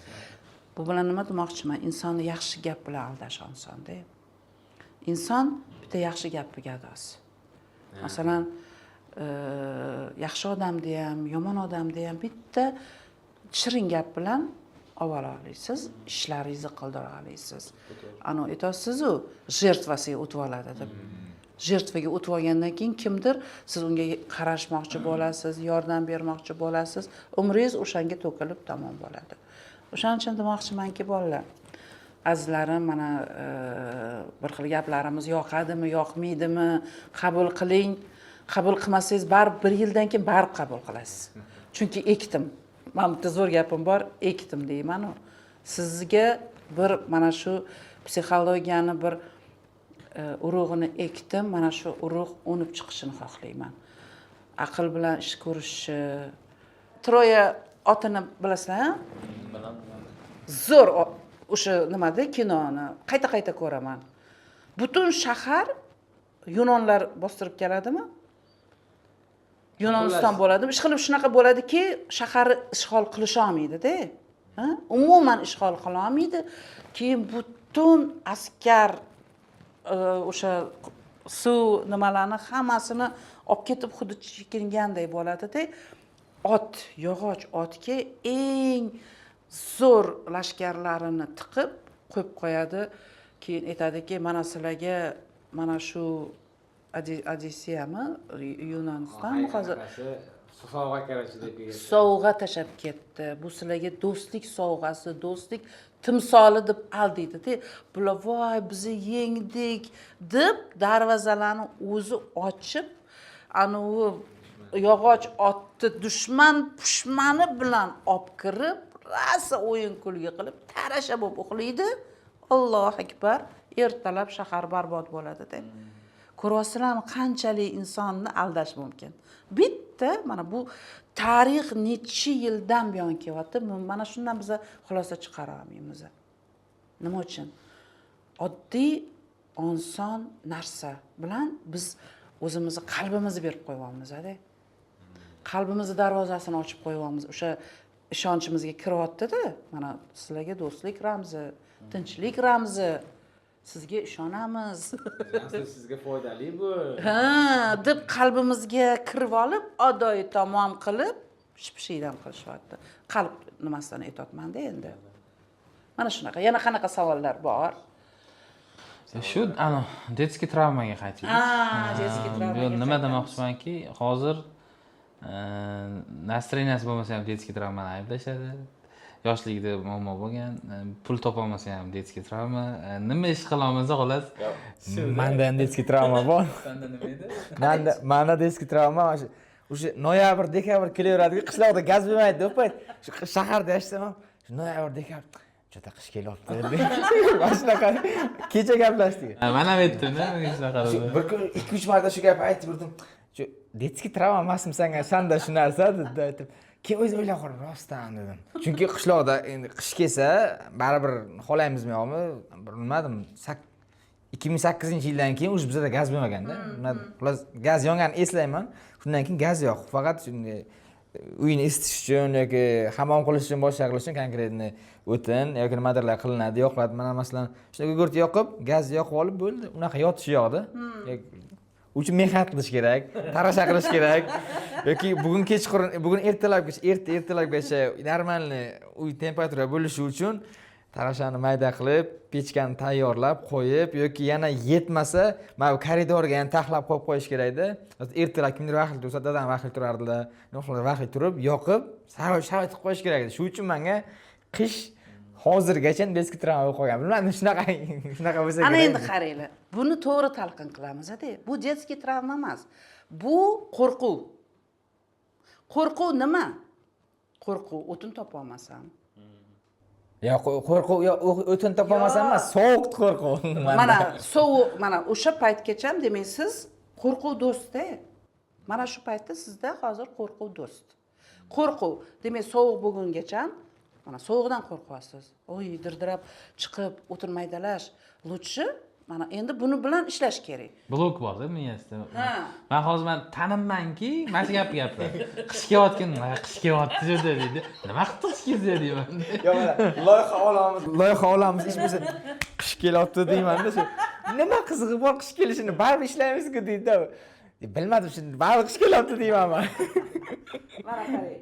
Bu bilan nima demoqchiman? Insonni yaxshi gap bilan aldash osonda. Inson bitta yaxshi gapni gadosi. Masalan, yaxshi odamni ham, yomon odamni ham bitta shirin gap bilan olib ola olasiz, ishlaringizni qildira olasiz. Anavi aytyapsizu, жертва siga o'tib oladi deb. Жертва ga o'tib olgandan keyin kimdir, siz unga qarashmoqchi bo'lasiz, yordam bermoqchi bo'lasiz, umringiz o'shanga to'kilib tamom bo'ladi. O'shaning uchun demoqchimanki, bolalar, azizlarim, mana bir xil gaplarimiz yoqadimi, yoqmaydimi, qabul qiling. Qabul qilmasangiz, baribir bir yildan keyin baribir qabul qilasiz, chunki ekdim. Mana bitta zo'r gapim bor, ekdim deymanu. Sizga bir mana shu psixologiyani bir urug'ini ekdim, mana shu urug' unib chiqishini xohlayman. Aql bilan ish ko'rishi. Troya otini bilasizlar? Zo'r o'sha nimada kinoni qayta qayta ko'raman. Butun shahar yunonlar bostirib keladimi, Yunoniston bo'ladimi, ishqilib shunaqa bo'ladiki, shaharni ishg'ol qilisholmaydida, umuman ishg'ol qilolmaydi. Keyin butun askar o'sha suv nimalarni hammasini olib ketib, xuddi chekinganday bo'ladida. Ot, yog'och otga eng zo'r lashkarlarini tiqib qo'yib qo'yadi. Keyin aytadiki, mana sizlarga mana shu Odisseyami, Yunonistonmi hozir, sovg'a, короче, deb kelgan. Sovg'a tashlab ketdi, bu sizlarga do'stlik sovg'asi, do'stlik timsoli deb aldaydida. Bular voy, bizni yengdik deb darvozalarni o'zi ochib, anavi yog'och otni dushman pushmani bilan olib kirib, rosa o'yin kulgi qilib, tarasha bo'lib uxlaydi. Allohu akbar, ertalab shahar barbod bo'ladida. Ko'ryapsizlarmi, qanchalik insonni aldash mumkin? Bitta mana bu tarix necha yildan buyon kelyapti, mana shundan biza xulosa chiqara olmaymiz. Nima uchun? Oddiy oson narsa bilan biz o'zimizni qalbimizni berib qo'yyapmizda, qalbimizni darvozasini ochib qo'yyapmiz. O'sha ishonchimizga kiryaptida, mana sizlarga do'stlik ramzi, tinchlik ramzi, sizga ishonamiz, sizga foydali bu, ha, deb qalbimizga kirib olib, adoyi tamom qilib, shipshiydan qilishyapti. Qalb nimasidan aytyapmanda endi. Mana shunaqa. Yana qanaqa savollar bor? Shu ana детский travmaga qaytaylik. Ha, детский travmaga Bu nima qaytamiz. demoqchimanki, hozir настроения si bo'lmasa ham детский travmani ayblashadi. Yoshligida muammo bo'lgan, pul topolmasa ham детский travma, nima ish qilolmasa, xullas. Manda ham детский travma bor. Sanda nima edi? Manda детский travma mana shu o'sha noyabr, dekabr kelaveradiku, qishloqda gaz bo'lmaydi u payt. Shu shaharda yashasam ham shu noyabr, dekabr, juda qish kelyapti. Mana shunaqa kecha gaplashdik. Man ham aytdim-da, shunaqa. Shu bir kun ikki uch marta shu gapni aytib yurdim. Shu детский travma emasmi sanga, sanda shu narsa dedi aytib. Keyin o'zim o'ylab qoldim, rostdan dedim. Chunki qishloqda endi qish kelsa baribir xohlaymizmi yo'qmi, bir bilmadim, 2008-yildan keyin уже bizada gaz bo'lmaganda. Xullas, gaz yonganini eslayman. Shundan keyin gaz yo'q. Faqat shunday uyni isitish uchun yoki hammom qilish uchun, boshqa qilish uchun конкретный o'tin yoki nimadirlar qilinadi, yoqiladi. Mana masalan, shunday gugurt yoqib, gaz yoqib olib bo'ldi. Unaqa yotish yo'qda. Uchun mehnat qilish kerak, tarasha qilish kerak yoki bugun kechqurun, bugun ertalabgacha, erta ertalabgacha нормальный uy temperatura bo'lishi uchun tarashani mayda qilib, pechkani tayyorlab qo'yib yoki yana yetmasa mana bu koridorga ham taxlab qo'yib qo'yish kerakda. Ertalab kimdir vaqtli tursa, dadam vaqtli turardilar, vaqtli turib yoqib, sharoit qilib qo'yish kerak edi. Shu uchun menga qish hozirgacha детский travma bo'lib qolgan. Bilmadim, shunaqa bo'lsa Ana kerak. endi qaranglar, buni to'g'ri talqin qilamiz-da. Bu детский travma emas, bu qo'rquv. Qo'rquv nima? Qo'rquv o'tin topolmasam. Yo, qo'rquv yo o'tin topolmasam emas, sovuq qo'rquv. Mana sovuq, mana o'sha paytgacha, demak, siz qo'rquv do'stda. Mana shu paytda sizda hozir qo'rquv do'st. Qo'rquv demak, sovuq bo'lgungacha mana sovuqdan qo'rqyapsiz. Oy, dirdirab chiqib o'tin maydalash лучше. Mana endi buni bilan ishlash kerak. Blok borda miyasida. Ha. Man hozir man tanimmanki, mana shu gapni gapiradi. Qish kelayotgan, "Qish kelyapti juda", deydi. Nima qildi qish kelsa deyman. Yo, mana loyiha olamiz, loyiha olamiz, ish bo'lsa qish kelyapti deymanda shu. Nima qizig'i bor qish kelishini, baribir ishlaymizku deydi. Bilmadim, shu baribir qish kelyapti deyman man. Mana qarang,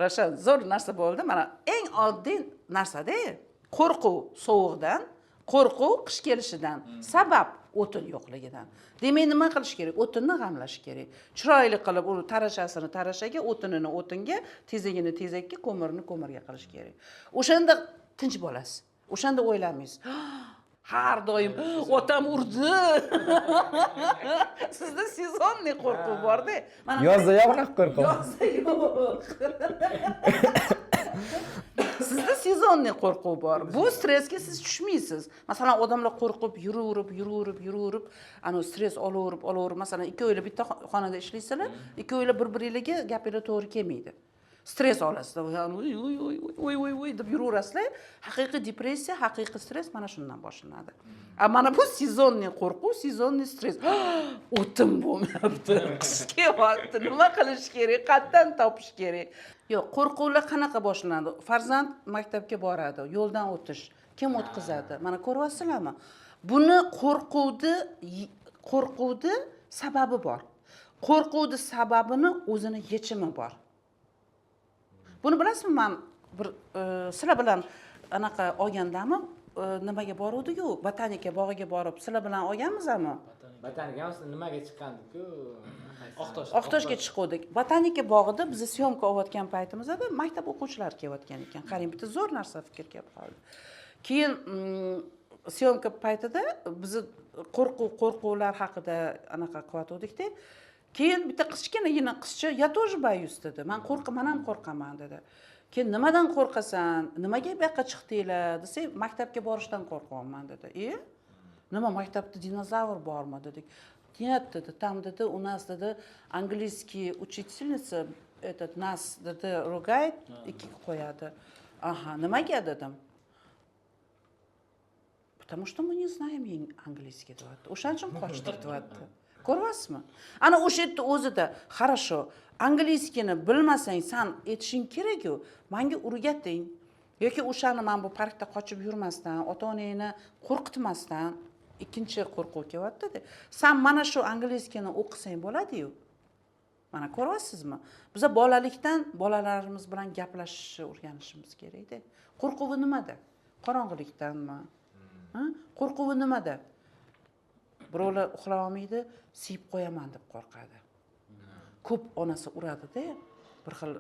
Ravshan, zo'r narsa bo'ldi. Mana eng oddiy narsada, qo'rquv sovuqdan, qo'rquv qish kelishidan, sabab o'tin yo'qligidan. Demak, nima qilish kerak? O'tinni g'amlash kerak, chiroyli qilib uni, tarashasini tarashaga, o'tinini o'tinga, tezagini tezakka, ko'mirini ko'mirga qilish kerak. O'shanda tinch bo'lasiz, o'shanda o'ylamaysiz har doim otam urdi. Sizda сезонный qo'rquv borda. Mana Yozda yo'q unaqa qo'rquv. Yozda yo'q. Sizda сезонный qo'rquv bor. Bu stressga siz tushmaysiz. Masalan, odamlar qo'rqib yuraverib, yuraverib, yuraverib, anavi stress olaverib, olaverib, masalan, ikkovinglar bitta xonada ishlaysizlar, ikkovinglar bir biringlarga gapinglar to'g'ri kelmaydi, stress olasizlar, oy, oy, oy, oy, oy, oy deb yuraverasizlar. Haqiqiy depressiya, haqiqiy stress mana shundan boshlanadi. A mana bu сезонный qo'rquv, сезонный stress: o'tin bo'lmayapti, qish kelyapti, nima qilish kerak, qayerdan topish kerak? Yo'q, qo'rquvlar qanaqa boshlanadi? Farzand maktabga boradi, yo'ldan o'tish, kim o'tkazadi? Mana ko'ryapsizlarmi buni? Qo'rquvni sababi bor, qo'rquvni sababini o'zini yechimi bor. Buni bilasizmi, man bir sizlar bilan anaqa olgandami, nimaga boruvdiku, botanika bog'iga borib sizlar bilan olganmizmi? Botanika nimaga chiqqandiku? Oqtosh. Oqtoshga chiquvdik. Botanika bog'ida biz съёмка olayotgan paytimizda maktab o'quvchilari kelayotgan ekan. Qarang, bitta zo'r narsa, fikr kelib qoldi. Keyin съёмка paytida bizni qo'rquvlar haqida anaqa qilayotgandikda, keyin bitta kichkinagina qizcha: "Я тоже боюсь", dedi. "Man qo'rqaman, ham qo'rqaman", dedi. Keyin: "Nimadan qo'rqasan, nimaga bu yoqqa chiqdinglar?" desak, "Maktabga borishdan qo'rqyapman", dedi. "E, nima, maktabda dinozavr bormi?" dedik. "Нет", dedi, "там", dedi, "у нас", dedi, "английский учительница этот нас", dedi, "ругает, ikkiga qo'yadi". "Aha, nimaga?" dedim. "Потому что мы не знаем английский", deyapti. "O'shaning uchun qochdik", deyapti. Ko'ryapsizmi, ana o'sha yerda o'zida, хорошо, английский ni bilmasang, san aytishing kerakku: "Manga o'rgating", yoki o'shani man bu parkda qochib yurmasdan, ota onangni qo'rqitmasdan, ikkinchi qo'rquv kelyaptida, san mana shu английский ni o'qisang bo'ladiyu. Mana ko'ryapsizmi, biza bolalikdan bolalarimiz bilan gaplashishni o'rganishimiz kerakda. Qo'rquvi nimada? Qorong'ilikdanmi? Ha? Qo'rquvi nimada? Birovlar uxlay olmaydi, siyib qo'yaman deb qo'rqadi. Ko'p onasi uradida, bir xil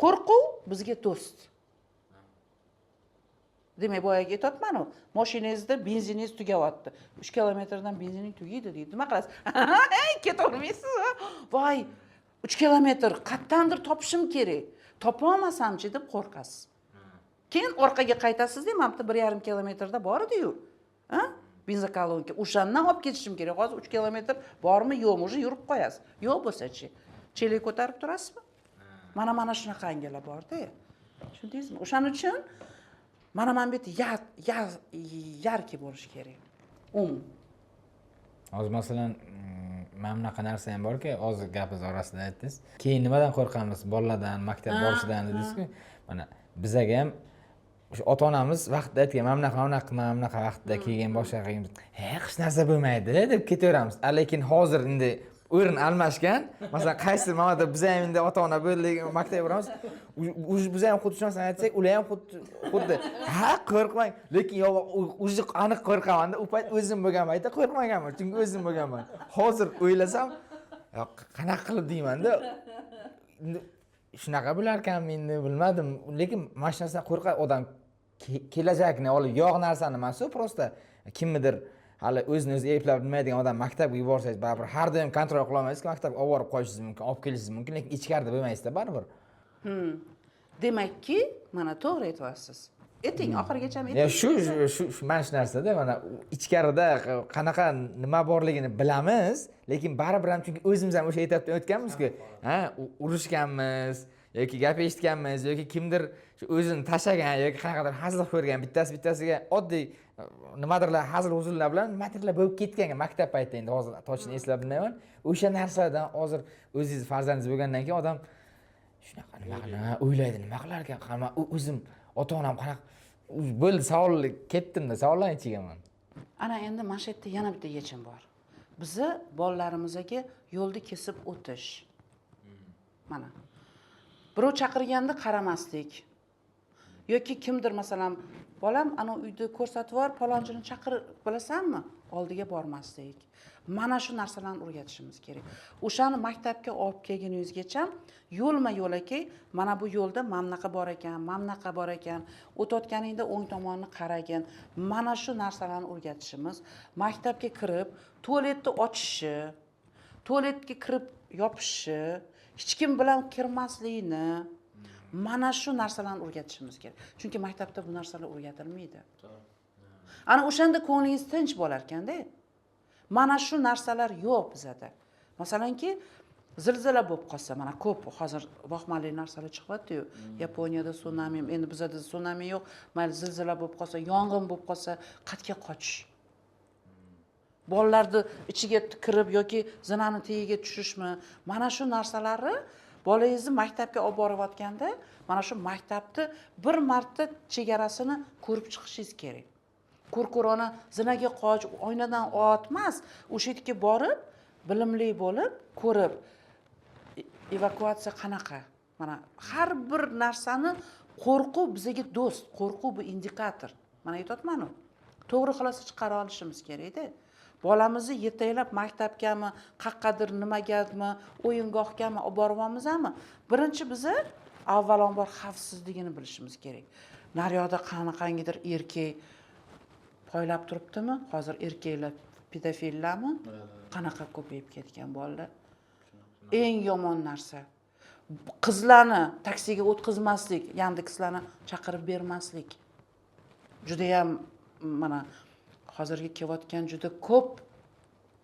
qo'rquv bizga do'st. Demak, boyagi aytyapman-u, mashinangizda benziningiz tugayapti. 3 kilometrdan benzining tugaydi deydi. Nima qilasiz? Ketavermaysiz. Voy, 3 kilometr qayerdandir topishim kerak. Topa olmasamchi deb qo'rqasiz. Keyin orqaga qaytasizda, mana bu 1,5 kilometrda bor edi-yu. Ha? Benzokolonka. O'shandan olib ketishim kerak. Hozir 3 kilometr bormi, yo'qmi, уже yurib qo'yasiz. Yo'q bo'lsa-chi, chelak ko'tarib turasizmi? Mana shunaqangilar bor-da. Tushundingizmi? O'shaning uchun mana bu yerda yarki bo'lish kerak. Hozir masalan, mana bunaqa narsa ham borki, hozir gapingiz orasida aytdingiz. Keyin nimadan qo'rqamiz? Bolalardan, maktab borishidan dedingiz-ku. Mana bizaga ham o'sha ota-onamiz vaqtida aytgan, mana bunaqa, mana bunaqa, mana bunaqa vaqtda kelgan, boshqa qilgan. Hech narsa bo'lmaydi deb ketaveramiz. Lekin hozir endi o'rin almashgan. Masalan, qaysi nimada biz ham endi ota-ona bo'ldik, maktabga boramiz. Biz ham xuddi shu narsani aytsak, ular ham xuddi ha, qo'rqmang. Lekin yo'q, o'zi aniq qo'rqamanda. U payt o'zim bo'lgan paytda qo'rqmaganman, chunki o'zim bo'lganman. Hozir o'ylasam, qanaqa qilib deymanda. Shunaqa bo'larkanmi endi bilmadim. Lekin mana shu narsadan qo'rqadi odam. Kelajakni olib yog' narsani emas-u, prosta kimnidir hali o'zini o'zi eplab bilmaydigan odam maktabga yuborsangiz baribir har doim kontrol qila olmaysiz, maktabga olib borib qo'yishingiz mumkin, olib kelishingiz mumkin, lekin ichkarida bo'lmaysizda baribir. Demakki, mana to'g'ri aytyapsiz. Ayting, oxirigacha ayting. Shu mana shu narsada mana ichkarida qanaqa nima borligini bilamiz, lekin baribir ham chunki o'zimiz ham o'sha etapdan o'tganmiz-ku. Ha, urushganmiz yoki gap eshitganmiz yoki kimdir o'zini tashlagan yoki qanaqadir hazil ko'rgan, bittasi bittasiga oddiy nimadirlar hazil huzullar bilan nimadirlar bo'lib ketgan maktab paytida, endi hozir tochini eslab bilmayman. O'sha narsalardan hozir o'zingiz farzandingiz bo'lgandan keyin odam shunaqa nima qiladi, o'ylaydi, nima qilar ekan, o'zim ota-onam qanaqa bo'ldi, savol ketdimda, savollarni ichiga man. Ana endi mana shu yerda yana bitta yechim bor. Bizni bolalarimizga yo'lni kesib o'tish. Mana birov chaqirganda qaramaslik. Yoki kimdir masalan, bolam ana uyda ko'rsatib yubor, palonchini chaqir, bilasanmi? Oldiga bormaslik. Mana shu narsalarni o'rgatishimiz kerak. O'shani maktabga olib kelguningizgacha yo'lma-yo'lakay mana bu yo'lda mana bunaqa bor ekan, mana bunaqa bor ekan, o'tayotganingda o'ng tomonni qaragin. Mana shu narsalarni o'rgatishimiz, maktabga kirib, tualetni ochishi, tualetga kirib yopishi, hech kim bilan kirmaslikni, mana shu narsalarni o'rgatishimiz kerak. Chunki maktabda bu narsalar o'rgatilmaydi. Ana o'shanda ko'nglingiz tinch bo'lar ekanda. Mana shu narsalar yo'q bizada. Masalanki, zilzila bo'lib qolsa, mana ko'p hozir vohmali narsalar chiqyapti-yu. Yaponiyada sunami, endi bizada sunami yo'q. Mayli zilzila bo'lib qolsa, yong'in bo'lib qolsa, qayerga qochish? Bolalarni ichiga kirib yoki zinani tagiga tushishmi? Mana shu narsalarni bolangizni maktabga olib borayotganda, mana shu maktabni bir marta chegarasini ko'rib chiqishingiz kerak. Ko'rko'rona zinaga qoch, oynadan otmas, o'sha yerga borib, bilimli bo'lib, ko'rib, evakuatsiya qanaqa? Mana har bir narsani qo'rquv bizga do'st, qo'rquv bu indikator. Mana aytyapman-u. To'g'ri xulosa chiqara olishimiz kerak-da. Bolamizni yetaklab maktabgami, qaqqadir nimagami, o'yingohgami olib boryapmizmi? Birinchi biza avvalambor xavfsizligini bilishimiz kerak. Naryoqda qanaqangidir erkak poylab turibdimi? Hozir erkaklar pedofillarmi? Qanaqa ko'payib ketgan bolalar. Eng yomon narsa. Qizlarni taksiga o'tkazmaslik, Yandexlarni chaqirib bermaslik. Juda ham mana hozirgi kelayotgan juda ko'p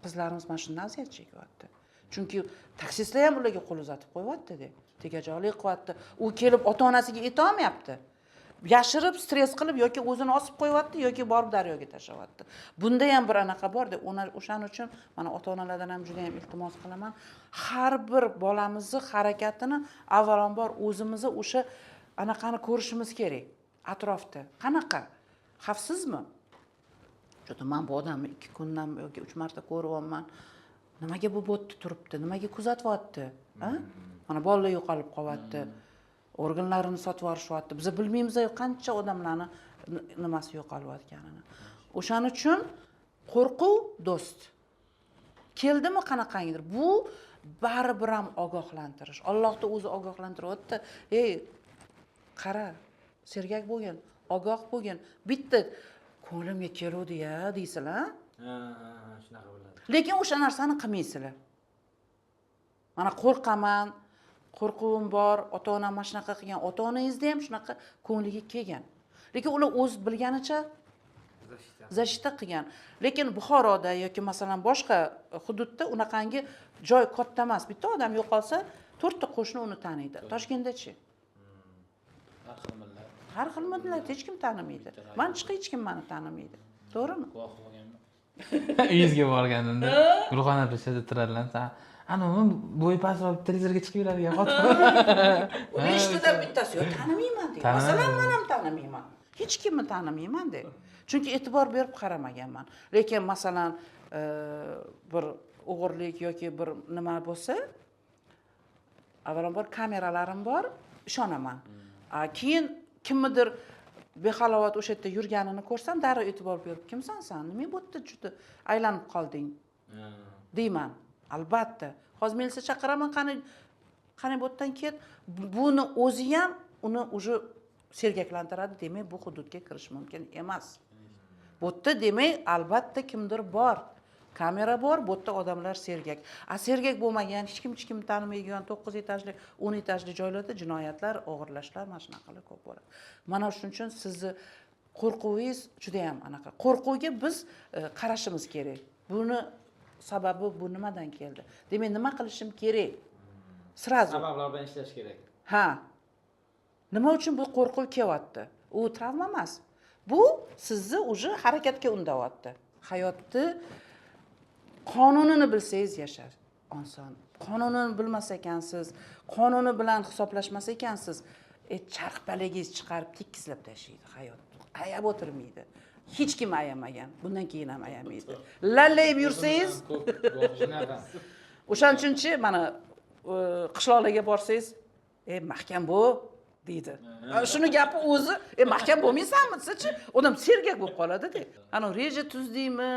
qizlarimiz mana shundan aziyat chekyapti. Chunki taksistlar ham ularga qo'l uzatib qo'yyapti-da, tegajoqlik qilyapti. U kelib ota-onasiga ayta olmayapti. Yashirib, stress qilib yoki o'zini osib qo'yyapti yoki borib daryoga tashlayapti. Bunda ham bir anaqa bor-da, o'shaning uchun mana ota-onalardan ham juda ham iltimos qilaman. Har bir bolamizni harakatini avvalambor o'zimizni o'sha anaqani ko'rishimiz kerak atrofda. Qanaqa? Xavfsizmi? Juda men bu odamni 2 kundan yoki 3 marta ko'ryapman. Nimaga bu botda turibdi? Nimaga kuzatyapti? Ha? Mana bolalar yo'qolib qolyapti. Organlarini sotib yuborishyapti. Biz bilmaymiz qancha odamlarni nimasi yo'qolayotganini. O'shaning uchun qo'rquv do'st. Keldimi qanaqangidir, bu baribir ham ogohlantirish. Allohni o'zi ogohlantiryapti: ey, qara, sergak bo'lgin, ogoh bo'lgin. Bitta ko'nglimga keluvdi-ya, deysizlar. Ha, ha, ha, shunaqa bo'ladi. Lekin o'sha narsani qilmaysizlar. Mana, qo'rqaman, qo'rquvim bor, ota onam mana shunaqa qilgan. Ota onangizda ham shunaqa ko'ngliga kelgan, lekin ular o'z bilganicha защита qilgan. Lekin Buxoroda yoki, masalan, boshqa hududda unaqangi joy katta emas, bitta odam yo'qolsa, to'rtta qo'shni uni taniydi. Toshkentdachi? Har xil millat. Har xil millat, hech kim tanimaydi. Man chiqib, hech kim mani tanimaydi, to'g'rimi? Guvoh bo'lganman, uyingizga borganimda Gulxona opa shu yerda turadilar. San anavi bo'yi pastroq, televizorga chiqib yuradigan xotin. Beshtadan bittasi yo'q, tanimayman deydi. Tanimayman. Masalan, man ham tanimayman, hech kimni tanimayman de, chunki e'tibor berib qaramaganman. Lekin, masalan, bir o'g'irlik yoki bir nima bo'lsa, avvalambor kameralarim bor, ishonaman. A keyin kimnidir behalovat o'sha yerda yurganini ko'rsam, darrov e'tibor berib: "Kimsan san, nima bu yerda juda aylanib qolding?" deyman. Albatta, hozir militsiya chaqiraman, qani, qani, bu yerdan ket. Buni o'zi ham uni уже sergaklantiradi. Demak, bu hududga kirish mumkin emas bu yerda. Demak, albatta kimdir bor, kamera bor, bu yerda odamlar sergak. A sergak bo'lmagan, hech kim hech kimni tanimaydigan 9 etajli, 10 etajli joylarda jinoyatlar, o'g'irlashlar, mana shunaqalar ko'p bo'ladi. Mana shuning uchun sizni qo'rquvingiz judayam anaqa. Qo'rquvga biz qarashimiz kerak, buni sababi bu nimadan keldi, demak, nima qilishim kerak сразу. Sabablar bilan ishlash kerak. Ha, nima uchun bu qo'rquv kelyapti? U travma emas, bu sizni уже harakatga undayapti. Hayotni qonunini bilsangiz, yashar oson. Qonunini bilmas ekansiz, qonuni bilan hisoblashmas ekansiz, charxpalagingiz chiqarib, tekkislab tashlaydi hayot. Ayab o'tirmaydi hech kim, ayamagan, bundan keyin ham ayamaydi lallayib yursangiz. Shunaqa. O'shaning uchunchi, mana, qishloqlarga borsangiz, "E, mahkam bo'l", deydi. Shuni gapi o'zi, "E, mahkam bo'lmaysanmi?" desachi, odam sergak bo'lib qoladida. Anavi reja tuzdingmi,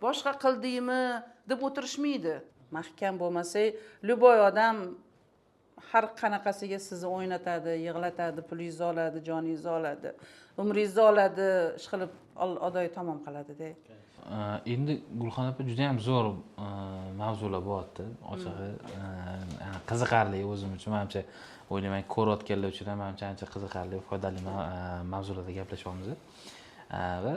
boshqa qildingmi deb o'tirishmaydi. Mahkam bo'lmasak, любой odam har qanaqasiga sizni o'ynatadi, yig'latadi, pulingizni oladi, joningizni oladi, umringizni oladi, ishqilib odoyi tamom qiladida. Endi, Gulxon opa, juda yam zo'r mavzular bo'lyapti, ochig'i. Qiziqarli o'zim uchun, manimcha, o'ylayman, ko'rayotganlar uchun ham, manimcha, ancha qiziqarli, foydali mavzularda gaplashyapmiz. Va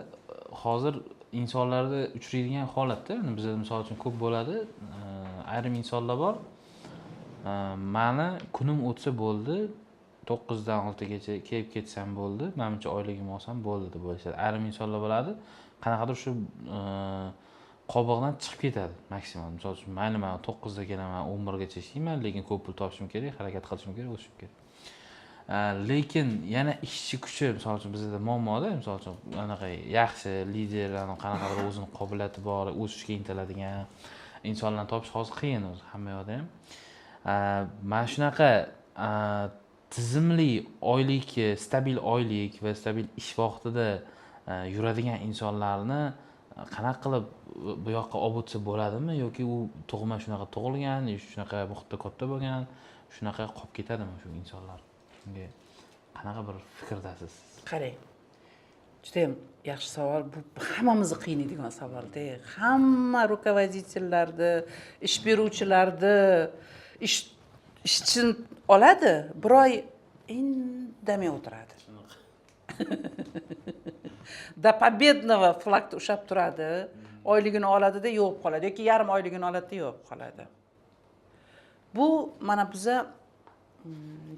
hozir insonlarda uchraydigan holatda, bizda, misol uchun, ko'p bo'ladi, ayrim insonlar bor, mani kunim o'tsa bo'ldi, 9dan 6gacha kelib ketsam bo'ldi, manimcha oyligimni olsam bo'ldi, deb o'ylashadi. Ayrim insonlar bo'ladi, qanaqadir shu qobig'idan chiqib ketadi maksimal. Misol uchun, mayli, man 9da kelaman, 11gacha ishlayman, lekin ko'p pul topishim kerak, harakat qilishim kerak, o'sishim kerak. Lekin yana ishchi kuchi, misol uchun, bizada muammoda. Misol uchun, anaqa yaxshi lider, qanaqadir o'zini qobiliyati bor, o'sishga intiladigan insonlarni topish hozir qiyin o'zi hamma yoqda ham. Mana shunaqa tizimli oylik, stabil oylik va stabil ish vaqtida yuradigan insonlarni qanaqa qilib bu yoqqa olib o'tsa bo'ladimi yoki u tug'ma shunaqa tug'ilgan, shunaqa muhitda katta bo'lgan, shunaqa qolib ketadimi shu insonlar? Shunga qanaqa bir fikrdasiz? Qarang, judayam yaxshi savol bu, hammamizni qiynaydigan savolda. Hamma руководитель larni, ish beruvchilarni, ishchini oladi, bir oy indamay o'tiradi, до победного флаг ni ushlab turadi, oyligini oladida yo'q qoladi yoki yarim oyligini oladida yo'q qoladi. Bu mana biza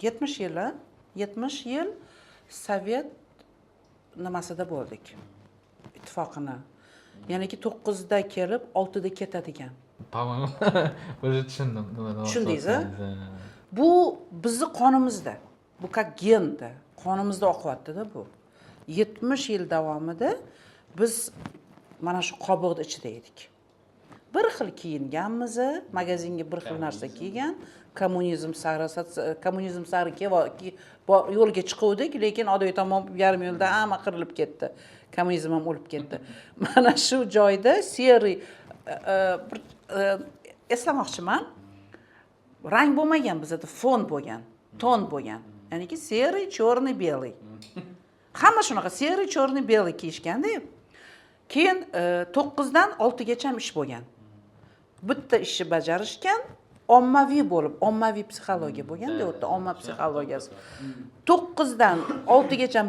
70 yil, a 70 yil sovet nimasida bo'ldik, ittifoqini, ya'niki 9da kelib, 6da ketadigan. По-моему, уже tushundim nima demoqchi Tushundingiz, a? bo'lganingizni. Bu bizni qonimizda, bu как genda, qonimizda oqyaptida. Bu 70 yil davomida biz mana shu qobiqni ichida edik, bir xil kiyinganmiz, magazinga bir xil narsa kiygan, kommunizm sari, kommunizm sari yo'lga chiquvdik, lekin odoy tomon yarim yo'lda hamma qirilib ketdi, kommunizm ham o'lib ketdi. Mana shu joyda серый bir Eslamoqchiman, rang bo'lmagan bizada, fon bo'lgan, ton bo'lgan, ya'niki серый, черный, белый. Hamma shunaqa серый, черный, белый kiyishganda. Keyin 9dan 6gacha ish bo'lgan, bitta ishni bajarishgan ommaviy bo'lib, ommaviy psixologiya bo'lganda u yerda, omma psixologiyasi. 9dan 6gacha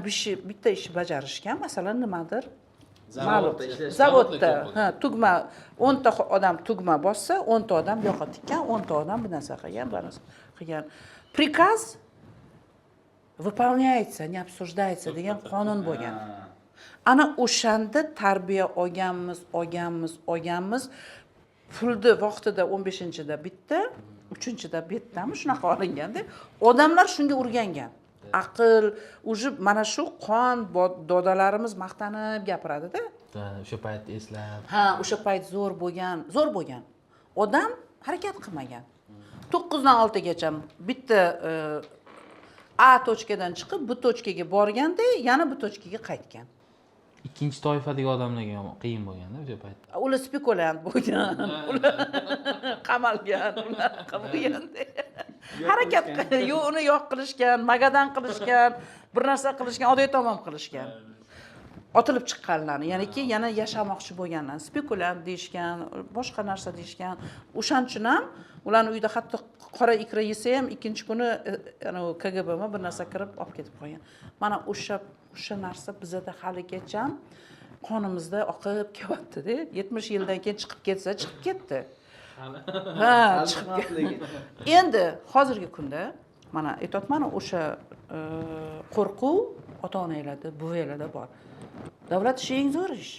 bitta ishni bajarishgan. Masalan, nimadir ma'lum zavodda, ha, tugma, 10ta odam tugma bossa, 10ta odam yoqa tikkan, 10ta odam bir narsa qilgan, bir narsa qilgan. "Приказ выполняется, не обсуждается" degan qonun bo'lgan. Ana o'shanda tarbiya olganmiz, olganmiz, olganmiz. Pulni vaqtida 15-da bitta, 3-da bittami, shunaqa olinganda odamlar shunga o'rgangan. Aql уже mana shu qon dodalarimiz maqtanib gapiradida. O'sha paytni eslab. Ha, o'sha payt zo'r bo'lgan, zo'r bo'lgan. Odam harakat qilmagan. 9dan 6gacha bitta A точка dan chiqib, B точка ga borganda, yana B точка ga qaytgan. Ikkinchi toifadagi odamlarga yomon, qiyin bo'lganda o'sha paytda. Ular spekulyant bo'lgan, ular qamalgan, ular bo'lganda harakat yo'q, uni yo'q qilishgan, Magadan qilishgan, bir narsa qilishgan, oddiy tomon qilishgan otilib chiqqanlarni, ya'niki yana yashamoqchi bo'lganlarni spekulyant deyishgan, boshqa narsa deyishgan. O'shaning uchun ham ularni uyida hatto qora ikra yesa ham, ikkinchi kuni anavi KGBmi, bir narsa kirib olib ketib qolgan. Mana o'sha narsa bizada haligacha qonimizda oqib kelyaptida. 70 yildan keyin chiqib ketsa, chiqib ketdi, ha, chiqib. Endi hozirgi kunda mana aytyapmanu, o'sha qo'rquv ota onanglarda, buvanglarda bor. Davlat ishi eng zo'r ish,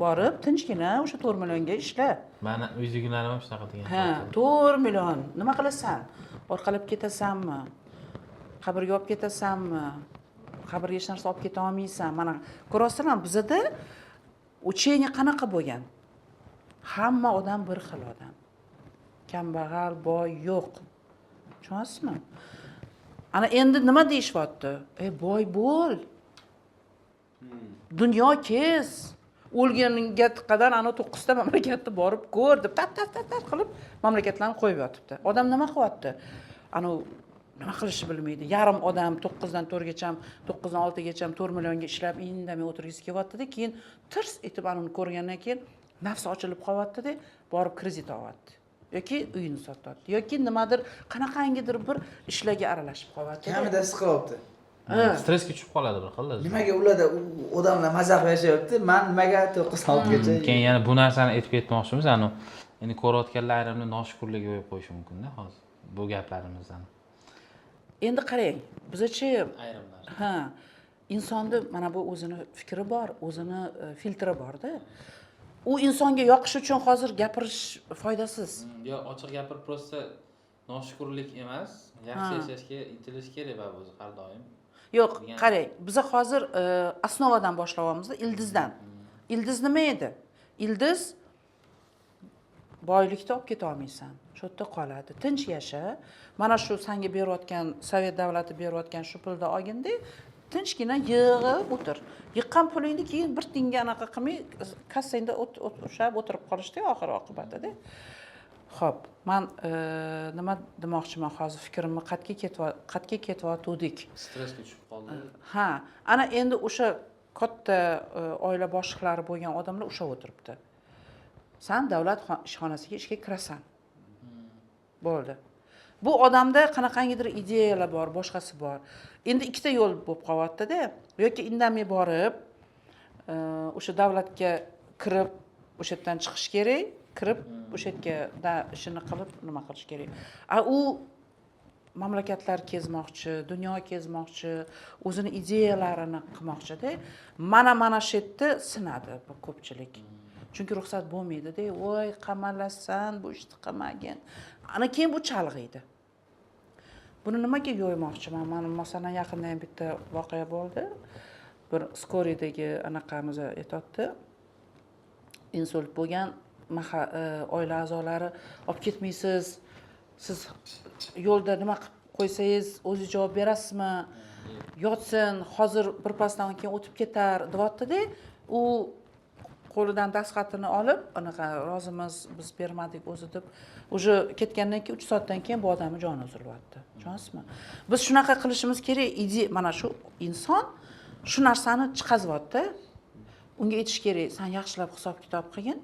borib tinchgina o'sha 4 millionga ishla. Mani uydagilarim ham shunaqa degan. Ha, 4 million nima qilasan? Orqalab ketasanmi, qabrga olib ketasanmi? Qabrga hech narsa olib keta olmaysan. Mana ko'ryapsizlarmi, bizada учение qanaqa bo'lgan? Hamma odam bir xil odam, kambag'al, boy yo'q, tushunyapsizmi? Ana endi nima deyishyapti? "Ey, boy bo'l, dunyo kez, o'lganga qadar ana to'qqizta mamlakatni borib ko'r" deb, tat tat tat tat qilib mamlakatlarni qo'yib yotibdi. Odam nima qilyapti? Anavi nima qilishni bilmaydi. Yarim odam 9dan 4gacha, 9dan 6gacha 4 millionga ishlab, indamay o'tirgisi kelyaptida. Keyin tirs etib anani ko'rgandan keyin nafsi ochilib qolyaptida, borib kredit olyapti yoki uyini sotyapti yoki nimadir, qanaqangidir bir ishlarga aralashib qolyapti. Kamida siqilyapti. Stressga tushib qoladi bir xil. Nimaga ularda u odamlar maza qilib yashayapti, man nimaga 9 oltigacha? Keyin yana bu narsani aytib ketmoqchimiz. Anu endi ko'rayotganlar ayrimlar noshukurlikka qo'yib qo'yishi mumkinda hozir bu gaplarimizdan. Endi qarang, bizachi Ayrimlar. Ha, insonni mana bu o'zini fikri bor, o'zini filtri borda. U insonga yoqish uchun hozir gapirish foydasiz. Yo, ochiq gapirib, просто noshukurlik emas, yaxshi yashashga intilish kerak baribir o'zi har doim. Yo'q, qarang, biza hozir основа dan boshlayapmizda, ildizdan. Ildiz nima edi? Ildiz boylikni olib keta olmaysan, shu yerda qoladi. Tinch yasha, mana shu sanga berayotgan, sovet davlati berayotgan shu pulni olginda, tinchgina yig'ib o'tir. Yiqqan pulingni keyin bir tiyinga anaqa qilmay, kassangda ushlab o'tirib qolishda oxir oqibatida. Ho'p, man nima demoqchiman hozir, fikrimni qayerga ketyotgandik? Stressga tushib qoldi. Ha, ana endi o'sha katta oila boshliqlari bo'lgan odamlar ushlab o'tiribdi. San davlat ishxonasiga ishga kirasan, bo'ldi. Bu odamda qanaqangidir ideyalar bor, boshqasi bor. Endi ikkita yo'l bo'lib qolyaptida: yoki indamay borib o'sha davlatga kirib, o'sha yerdan chiqish kerak, kirib o'sha yerga da ishini qilib, nima qilish kerak. A u mamlakatlar kezmoqchi, dunyo kezmoqchi, o'zini ideyalarini qilmoqchida. Mana shu yerda sinadi bu ko'pchilik, chunki ruxsat bo'lmaydida. "Voy, qamalasan, bu ishni qilmagin". Ana keyin bu chalg'iydi. Buni nimaga yo'ymoqchiman? Mana, masalan, yaqinda ham bitta voqea bo'ldi. Bir скорый dagi anaqamiz aytyapti, insult bo'lgan, oila a'zolari "Olib ketmaysiz, siz yo'lda nima qilib qo'ysangiz, o'zingiz javob berasizmi? Yotsin, hozir birpasdan keyin o'tib ketar", deyaptida. U Qo'lidan dastxatini olib, anaqa, rozimiz, biz bermadik o'zi deb, уже ketgandan keyin 3 soatdan keyin bu odamni joni uzilyapti, tushunasizmi? Biz shunaqa qilishimiz kerak idi. Mana shu inson shu narsani chiqazyapti, unga aytish kerak: san yaxshilab hisob kitob qilgin,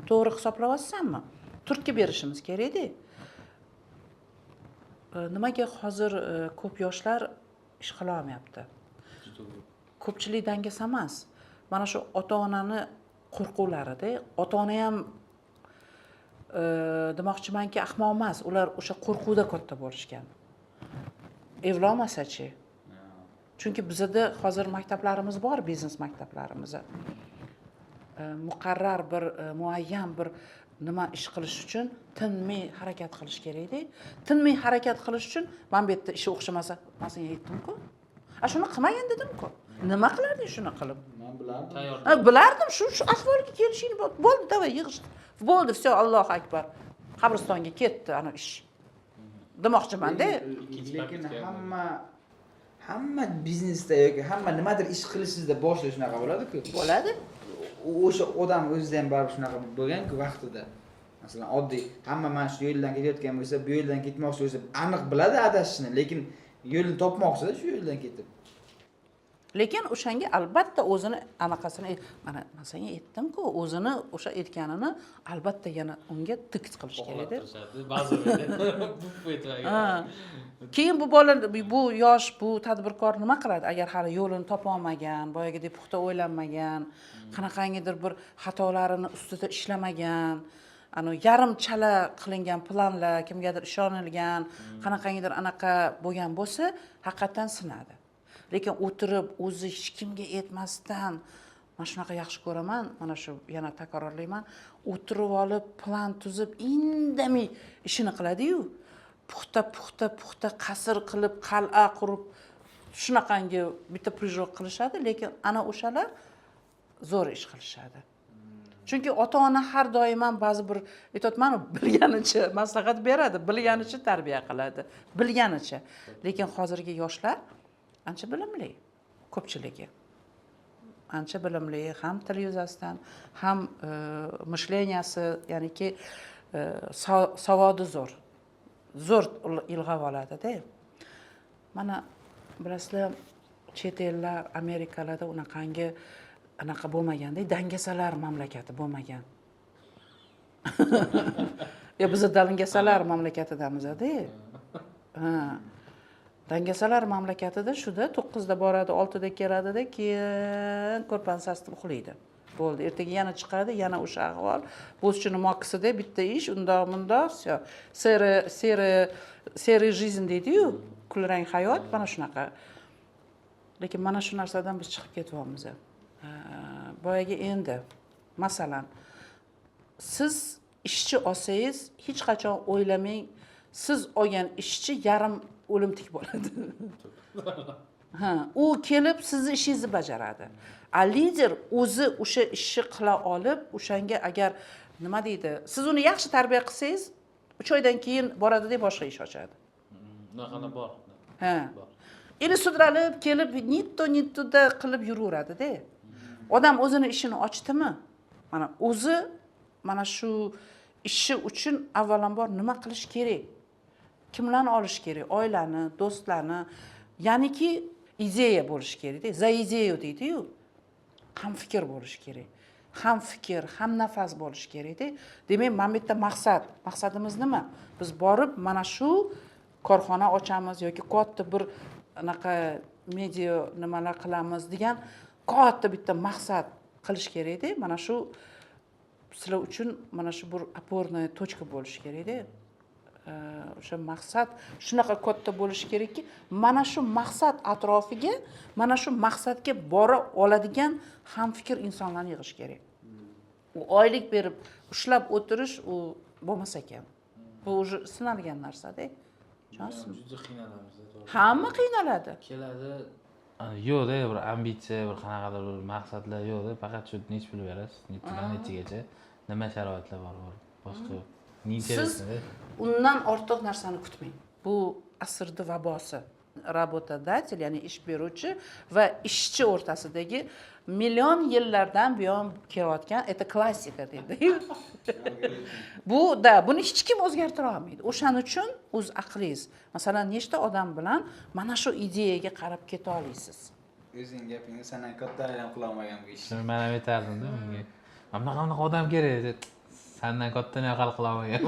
to'g'ri hisoblayapsanmi? Turtki berishimiz kerakda. Nimaga hozir ko'p yoshlar ish qilolmayapti? Ko'pchilik dangasa emas, mana shu ota onani qo'rquvlarida. Ota ona ham, demoqchimanki, ahmoq emas, ular o'sha qo'rquvda katta bo'lishgan, evlolmasachi. Chunki bizada hozir maktablarimiz bor, biznes maktablarimiz. Muqarrar bir, muayyan bir nima ish qilish uchun tinmay harakat qilish kerakda. Tinmay harakat qilish uchun mana bu yerda ishi o'xshamasa, man senga aytdimku, a shuni qilmagin dedimku, nima qilarding shuni qilib? Man bilardim. Tayyor. Ha, bilardim shu ahvolga kelishingni. Bo'ldi, давай, yig'ishtir, bo'ldi, все, allohu akbar, qabristonga ketdi ana ish, demoqchimanda. Lekin hamma biznesda yoki hamma nimadir ish qilishingizda boshida shunaqa bo'ladiku. Bo'ladi. O'sha odam o'zida ham baribir shunaqa bo'lganku vaqtida. Masalan, oddiy hamma mana shu yo'ldan ketayotgan bo'lsa, bu yo'ldan ketmoqchi bo'lsa, aniq biladi adashishini, lekin yo'lni topmoqchida shu yo'ldan ketib. Lekin o'shanga albatta o'zini anaqasini, mana man senga aytdimku, o'zini o'sha aytganini albatta yana unga тыкать qilish kerakda. Ba'zi bu. Ha. Keyin bu bola, bu yosh, bu tadbirkor nima qiladi agar hali yo'lini topolmagan, boyagidek puxta o'ylanmagan, qanaqangidir bir xatolarini ustida ishlamagan, anavi yarim chala qilingan planlar, kimgadir ishonilgan, qanaqangidir anaqa bo'lgan bo'lsa, haqiqatdan sinadi. Lekin o'tirib, o'zi hech kimga aytmasdan, man shunaqa yaxshi ko'raman, mana shu, yana takrorlayman, o'tirib olib plan tuzib, indamay ishini qiladiyu, puxta, puxta, puxta qasr qilib, qal'a qurib, shunaqangi bitta прыжок qilishadi. Lekin ana o'shalar zo'r ish qilishadi, chunki ota ona har doim ham ba'zi bir, aytyapmanu, bilganicha maslahat beradi, bilganicha tarbiya qiladi, bilganicha. Lekin hozirgi yoshlar ancha bilimli, ko'pchiligi ancha bilimli, ham til yuzasidan, ham мышления si, ya'niki savodi zo'r, zo'r ilg'ab oladida. Mana bilasizlar, chet ellar, Amerikalarda unaqangi anaqa bo'lmaganda, dangasalar mamlakati bo'lmagan. Yo, biza dangasalar mamlakatidamizda. Ha, dangasalar mamlakatida shuda 9da boradi, 6da keladida, keyin ko'rpani sasitib uxlaydi, bo'ldi. Ertaga yana chiqadi, yana o'sha ahvol. Bo'zchini mokisida bitta ish, undoq bundoq, все, серый, серый, серый жизнь deydiyu, kulrang hayot, mana shunaqa. Lekin mana shu narsadan biz chiqib ketyapmiz. Boyagi endi, masalan, siz ishchi olsangiz, hech qachon o'ylamang, siz olgan ishchi yarim o'limtik bo'ladi. Ha, u kelib sizni ishingizni bajaradi, a lider o'zi o'sha ishni qila olib, o'shanga agar, nima deydi, siz uni yaxshi tarbiya qilsangiz, 3 oydan keyin boradida boshqa ish ochadi. Unaqalar bor. Ha. Bor. Или sudralib kelib, ни то ни туда qilib yuraveradida. Odam o'zini ishini ochdimi, mana o'zi mana shu ishi uchun avvalambor nima qilish kerak, kimlarni olish kerak, oilani, do'stlarni, ya'niki ideya bo'lishi kerakda, за идею deydiyu, ham fikr bo'lishi kerak, ham fikr, ham nafas bo'lishi kerakda. Demak, mana bu yerda maqsad, maqsadimiz nima? Biz borib mana shu korxona ochamiz yoki katta bir anaqa media nimalar qilamiz degan katta bitta maqsad qilish kerakda. Mana shu sizlar uchun mana shu bir опорная точка bo'lishi kerakda. O'sha maqsad shunaqa katta bo'lishi kerakki, mana shu maqsad atrofiga, mana shu maqsadga bora oladigan hamfikr insonlarni yig'ish kerak. U oylik berib ushlab o'tirish, u bo'lmas ekan, bu уже sinalgan narsada, tushunasizmi? Juda qiynalamiz, to'g'ri. Hamma qiynaladi. Keladi, yo'qda bir ambitsiya, bir qanaqadir bir maqsadlar yo'qda, faqat shu nechi pul berasiz, nechidan nechagacha, nima sharoitlar bor, boshqa yo'q. Siz Неинтересно. undan ortiq narsani kutmang, bu asrni vabosi. Работодатель, ya'ni ish beruvchi va ishchi o'rtasidagi million yillardan buyon kelayotgan, это klassika deydi bu да. Buni hech kim o'zgartira olmaydi. O'shaning uchun o'z aqlingiz, masalan, nechta odam bilan mana shu ideyaga qarab keta olasiz? O'zing gapingni sandan katta ham qilolmagan bu ishni. Shuni man ham aytardimda unga, mana bunaqa bunaqa odam kerak deb, sandan kattani hal qilolmagan.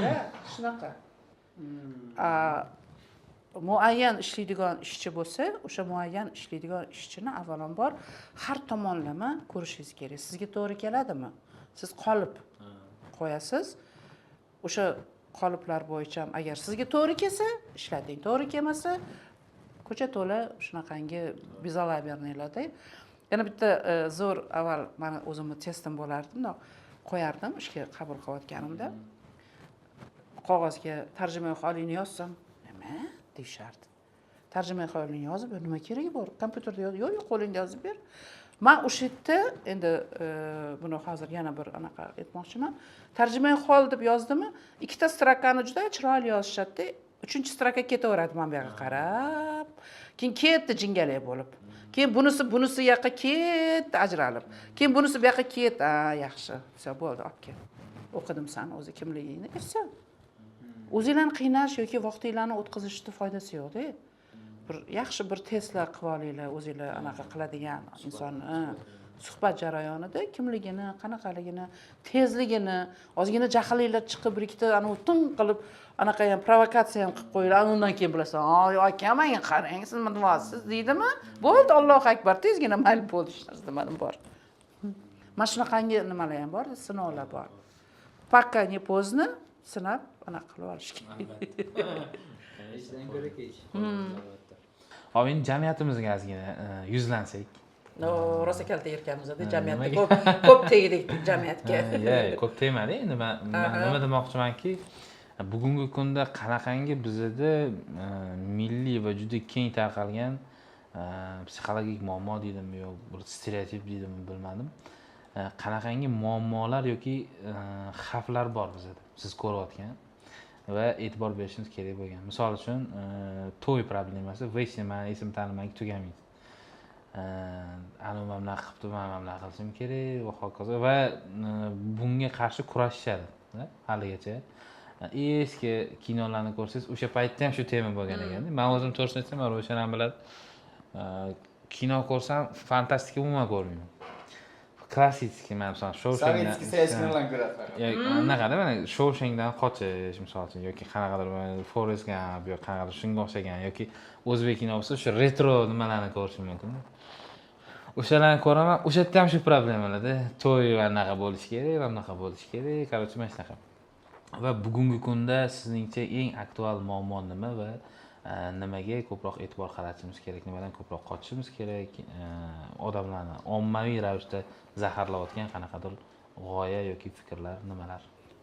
Да, shunaqa. Muayyan ishlaydigan ishchi bo'lsa, o'sha muayyan ishlaydigan ishchini avvalambor har tomonlama ko'rishingiz kerak. Sizga to'g'ri keladimi? Siz qolip qo'yasiz, o'sha qoliplar bo'yicha ham agar sizga to'g'ri kelsa, ishlating, to'g'ri kelmasa, ko'cha to'la shunaqangi безалаберный larda. Yana bitta zo'r, avval mani o'zimni testim bo'lardi, bundoq qo'yardim ishga qabul qilayotganimda, qog'ozga tarjimai holingni yozsam, nima deyishardi. Tarjimai holingni yozib ber, nima keragi bor, kompyuterda yoz. Yo'q, yo'q, qo'lingda yozib ber. Man o'sha yerda endi buni hozir yana bir anaqa aytmoqchiman. Tarjimai hol deb yozdimi, ikkita строка ni juda chiroyli yozishadida, uchinchi строка ketaveradi mana bu yoqqa qarab, keyin ketdi jingalak bo'lib, keyin bunisi bunisi yoqqa ketdi ajralib, keyin bunisi bu yoqqa ketdi. A, yaxshi, все, bo'ldi, olib kel, o'qidim sani o'zi kimligingni, и все. O'zinglarni qiynash yoki vaqtinglarni o'tkazishni foydasi yo'qda. Bir yaxshi bir testlar qilib olinglar o'zinglar, anaqa qiladigan insonni, suhbat jarayonida kimligini, qanaqaligini, tezligini, ozgina jahlinglar chiqib, bir ikkita anavi tin qilib, anaqa ham provokatsiya ham qilib qo'yinglar. Ana undan keyin bilasan, oy aka, manga qarang, siz nima deyapsiz deydimi, bo'ldi, allohu akbar, tezgina mayli, bo'ldi, hech narsa demadim bor. Mana shunaqangi nimalar ham bor, sinovlar bor. Пока не поздно, sinab anaqa qilib olish kerak. Hechdan ko'ra kech. Hop, endi jamiyatimizga ozgina yuzlansak. No, rosa kalta yerkanmizda jamiyatda. Nimaga? Ko'p ko'p tegdik jamiyatga. Yo'q, ko'p tegmadi. Endi man nima demoqchimanki, bugungi kunda qanaqangi bizada milliy va juda keng tarqalgan psixologik muammo deydimi yo bir stereotip deydimi, bilmadim, qanaqangi muammolar yoki xavflar bor bizada siz ko'rayotgan va e'tibor berishimiz kerak bo'lgan? Misol uchun, to'y problemasi вечно mani esim tanimanki tugamaydi. Anavi mana bunaqa qilibdi, man mana bunaqa qilishim kerak va hokazo. Va bunga qarshi kurashishadi haligacha. Eski kinolarni ko'rsangiz, o'sha paytda ham shu tema bo'lgan ekanda. Man o'zim, to'g'risini aytsam, Ravshan ham biladi, kino ko'rsam, fantastika umuman ko'rmayman, klassik, man misol Советский союз kinolarni ko'radi faqat. Anaqada, mana Shoushenkdan qochish, misol uchun, yoki qanaqadir Forrest Gamp yoki qanaqadir shunga o'xshagan, yoki o'zbek kino bo'lsa, o'sha retro nimalarni ko'rishim mumkin, o'shalarni ko'raman. O'sha yerda ham shu problemalarda, to'y anaqa bo'lishi kerak, mana bunaqa bo'lishi kerak, короче, mana shunaqa. Va bugungi kunda sizningcha eng aktual muammo nima va nimaga ko'proq e'tibor qaratishimiz kerak, nimadan ko'proq qochishimiz kerak, odamlarni ommaviy ravishda zaharlayotgan qanaqadir g'oya yoki fikrlar nimalar?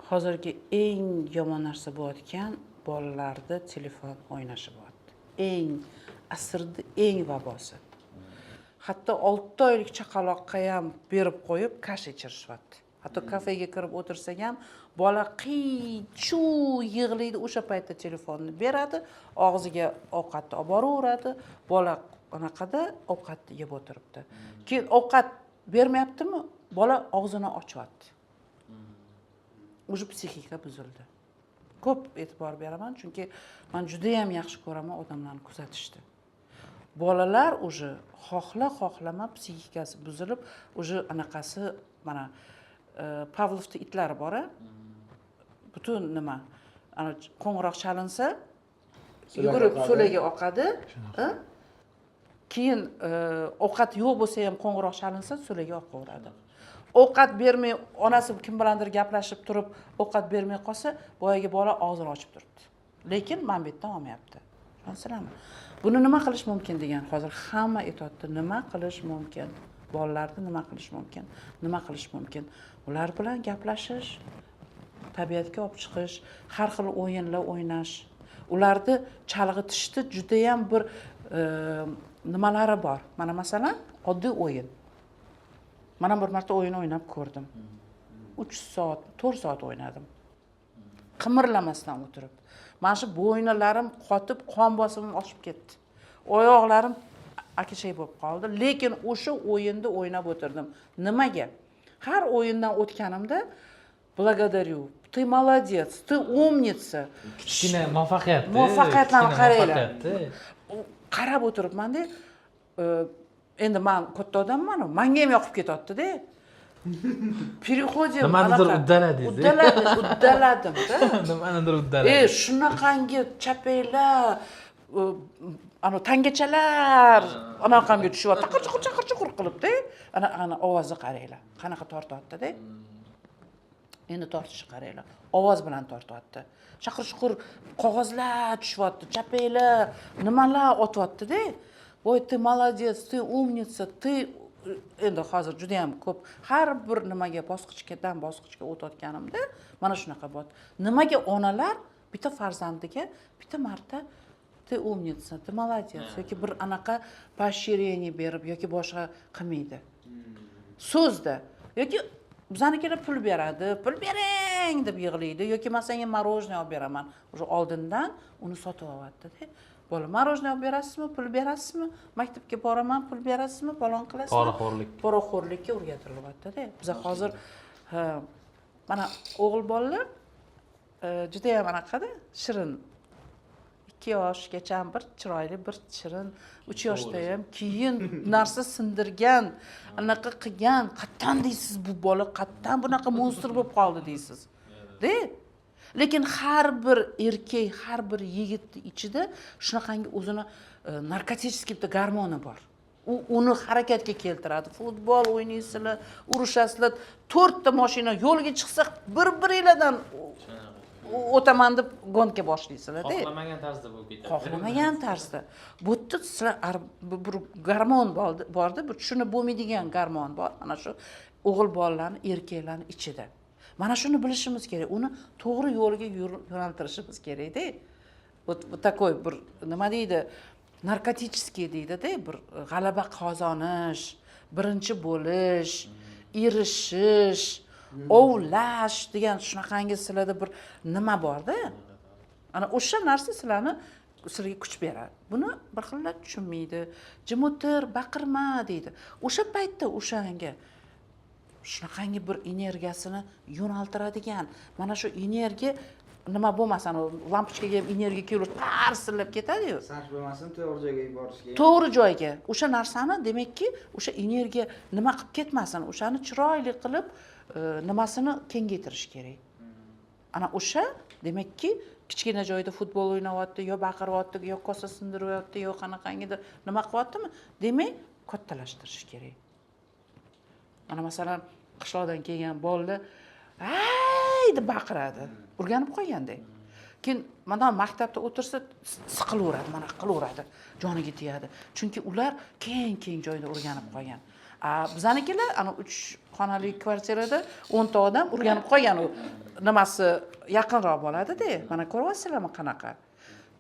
Hozirgi eng yomon narsa bo'layotgan bolalarda telefon o'ynashi bo'lyapti. Eng asrni eng vabosi. Hatto 6 oylik chaqaloqqa ham berib qo'yib, kasha ichirishyapti. Hatto kafega kirib o'tirsak ham, bola qiy chuv yig'laydi, o'sha paytda telefonni beradi, og'ziga ovqatni olib boraveradi. Bola anaqada ovqatni yeb o'tiribdi, keyin ovqat bermayaptimi, bola og'zini ochyapti, уже psixika buzildi. Ko'p e'tibor beraman, chunki man judayam yaxshi ko'raman odamlarni kuzatishni. Bolalar уже xohla xohlama psixikasi buzilib, уже anaqasi, mana Pavlovni itlari bor a, butun nima, ana qo'ng'iroq chalinsa, yugurib oqadi. So'laga oqadi, a? Keyin ovqat yo'q bo'lsa ham, qo'ng'iroq chalinsa, so'laga oqaveradi. Ovqat bermay, onasi kim bilandir gaplashib turib, ovqat bermay qolsa, boyagi bola og'zini ochib turibdi, lekin mana bu yerdan olmayapti. Tushunyapsizlarmi? Buni nima qilish mumkin degan, hozir hamma aytyapti, nima qilish mumkin bolalarni, nima qilish mumkin, nima qilish mumkin? Ular bilan gaplashish, tabiatga olib chiqish, har xil o'yinlar o'ynash, ularni chalg'itishni judayam bir nimalari bor. Mana masalan, oddiy o'yin. Man ham bir marta o'yin o'ynab ko'rdim, 3 soat, 4 soat o'ynadim. Qimirlamasdan o'tirib. Mana shu bo'ynalarim qotib, qon bosimim oshib ketdi. Oyoqlarim akishay bo'lib qoldi, lekin o'sha o'yinda o'ynab o'tirdim. Nimaga? Har o'yindan o'tganimda благодарю, ты молодец, ты умница. Kichkina muvaffaqiyat. Muvaffaqiyatlarni qaranglar. Qarab o'tiribmanda, endi man katta odamman, manga ham yoqib ketyapti-da. Переходим. Nimanidir uddaladingiz. Uddaladim-da. Nimanidir uddaladingiz. Shunaqangi chapaklar, ana tangachalar anaqamga tushyapti. Taqir chuqur chaqir chuqur qilibdi. Ana ana ovozni qaranglar. Qanaqa tortyapti-da. Endi tortishni qaranglar. Ovoz bilan tortyapti. Chaqir chuqur qog'ozlar tushyapti, chapaklar, nimalar otyapti-da. Voy, ты молодец, ты умница, ты. Endi hozir juda ham ko'p har bir nimaga bosqichdan bosqichga o'tayotganimda mana shunaqa bo'ldi. Nimaga onalar bitta farzandiga bitta marta ты умница, ты молодец yoki bir anaqa поощрение berib yoki boshqa qilmaydi. So'zda yoki bizanikilar pul beradi, pul bering deb yig'laydi yoki man senga мороженое olib beraman. Уже oldindan uni sotib olyapti-da. Bola мороженое olib berasizmi, pul berasizmi, maktabga boraman, pul berasizmi, falon qilasizmi? Poraxo'rlik. Poraxo'rlikka o'rgatilyapti-da. Biza hozir mana o'g'il bolalar juda ham anaqada shirin. 2 yoshgacha bir chiroyli, bir shirin, 3 yoshda ham keyin narsa sindirgan, anaqa qilgan, qattan deysiz bu bola qattan bunaqa monstr bo'lib qoldi deysiz. De? Lekin har bir erkak, har bir yigitning ichida shunaqangi o'zini narkotik bitta gormoni bor. U uni harakatga keltiradi. Futbol o'ynaysizlar, urushasizlar, 4 ta mashina yo'lga chiqsa bir-biringlardan o'taman deb gonka boshlaysizlar-da. Xohlamagan tarzda bo'lib ketadi. Xohlamagan tarzda. Bu yerda sizlar bir gormon borda, bir tushunib bo'lmaydigan gormon bor. Mana shu o'g'il bolalarni, erkaklarni ichida. Mana shuni bilishimiz kerak. Uni to'g'ri yo'lga yo'naltirishimiz kerak-da. Вот такой bir nima deydi? Narkotический deydi-da, bir g'alaba qozonish, birinchi bo'lish, erishish, ovlash degan shunaqangi sizlarda bir nima bor-da. Ana o'sha narsa sizlarga kuch beradi. Buni bir xillar tushunmaydi. Jim o'tir, baqirma deydi. O'sha paytda o'shanga shunaqangi bir energiyasini yo'naltiradigan, mana shu energiya nima bo'lmasa, lampochkaga ham energiya kelib tarsillab ketadi-yu. Sarf bo'lmasin, to'g'ri joyga yuborishga. To'g'ri joyga. O'sha narsani, demakki, o'sha energiya nima qilib ketmasin, o'shani chiroyli qilib nimasini kengaytirish kerak. Ana o'sha, demakki, kichkina joyda futbol o'ynayapti, yo baqiryapti, yo kosa sindiryapti, yo qanaqangidir nima qilyaptimi? Demak, kattalashtirish kerak. Mana masalan, qishloqdan kelgan bolalar ay deb baqiradi. O'rganib qolganda. Keyin mana maktabda o'tirsa siqilaveradi, mana qilaveradi, joniga tegadi. Chunki ular keng-keng joyda o'rganib qolgan. Bizanikilar ana 3 xonali kvartirada 10 ta odam o'rganib qolgan, u nimasi yaqinroq bo'ladi-da. Mana ko'ryapsizlarmi qanaqa?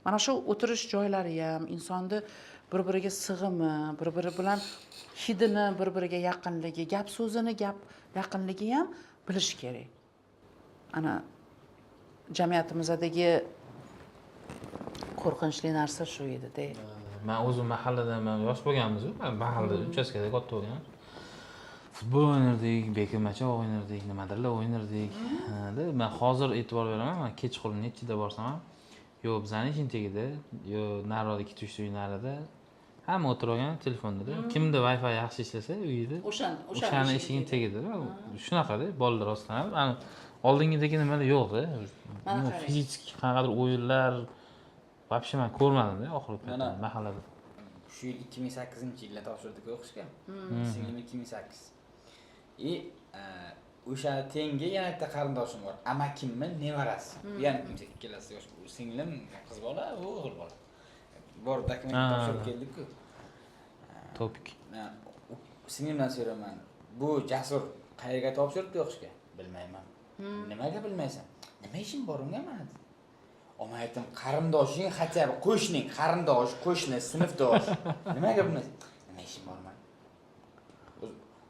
Mana shu o'tirish joylari ham insonni bir-biriga sig'imi, bir-biri bilan hidini, bir-biriga yaqinligi, gap so'zini gap yaqinligi ham bilish kerak. Ana jamiyatimizdagi qo'rqinchli narsa shu edi-da. Men o'zim mahalladan, men yosh bo'lganmiz-ku, men mahallada, uchastkada katta bo'lganmiz. Futbol o'ynardik, bekinmachoq o'ynardik, nimadirlar o'ynardik. Men hozir e'tibor beraman, men kechqurun nechida borsam ham, yo bizning ishning tagida, yo nariroqda ikkita-uchta uy narida hamma o'tirib olgan telefonda. Kimda Wi-Fi yaxshi ishlasa uyida, o'shani eshigining tagida. Shunaqada bolalar rostdan ham, ana oldingidagi nimalar yo'q-da. Fizik qanaqadir o'yinlar вообще men ko'rmadim-da oxirgi paytda mahallada. Shu yil 2008-yilda topshirdik o'qishga. Singlim 2008. O'sha tengi yana bitta qarindoshim bor. Amakimning nevarasi. U ham 2008 ikkalasi yosh. Singlim qiz bola, u o'g'il bola. Borib dokument topshirib keldik-ku. Topik. Singlimdan so'rayman. Bu Jasur qayerga topshiribdi o'qishga? Bilmayman. Nimaga bilmaysan? Nima ishim bor unga mana? Oma aytdim, qarindoshing, хотя бы qo'shning, qarindosh, qo'shni, sinfdosh. Nimaga bilmaysan? Nima ishim bor man?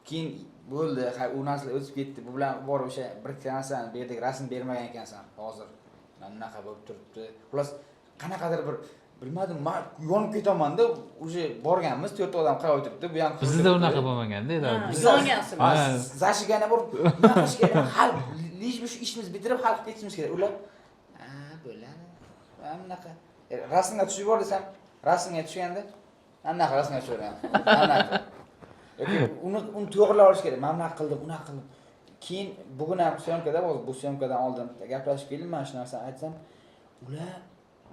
Keyin bo'ldi, ha, u narsalar o'tib ketdi. Bu bilan borib o'sha bir narsani berdik, rasm bermagan ekansan hozir. Mana bunaqa bo'lib turibdi. Xullas, qanaqadir bir bilmadim, man yonib ketaman-da, уже borganmiz, to'rtta odam qarab o'tiribdi, bu ham Bizda unaqa bo'lmaganda. Yongansiz. Зажигание borib, nima qilish kerak? Hal, лишь бы shu ishimizni bitirib, hal qilib ketishimiz kerak. Ular, ha, bo'ladi. Mana bunaqa. Rasmga tushib yubor desam, rasmga tushganda, anaqa rasmga tushaveraman. Anaqa. Yoki uni to'g'rilab olish kerak. Mana bunaqa qildim, unaqa qildim. Keyin bugun ham съёмка da, hozir bu съёмка dan oldin gaplashib keldim, mana shu narsani aytsam, ular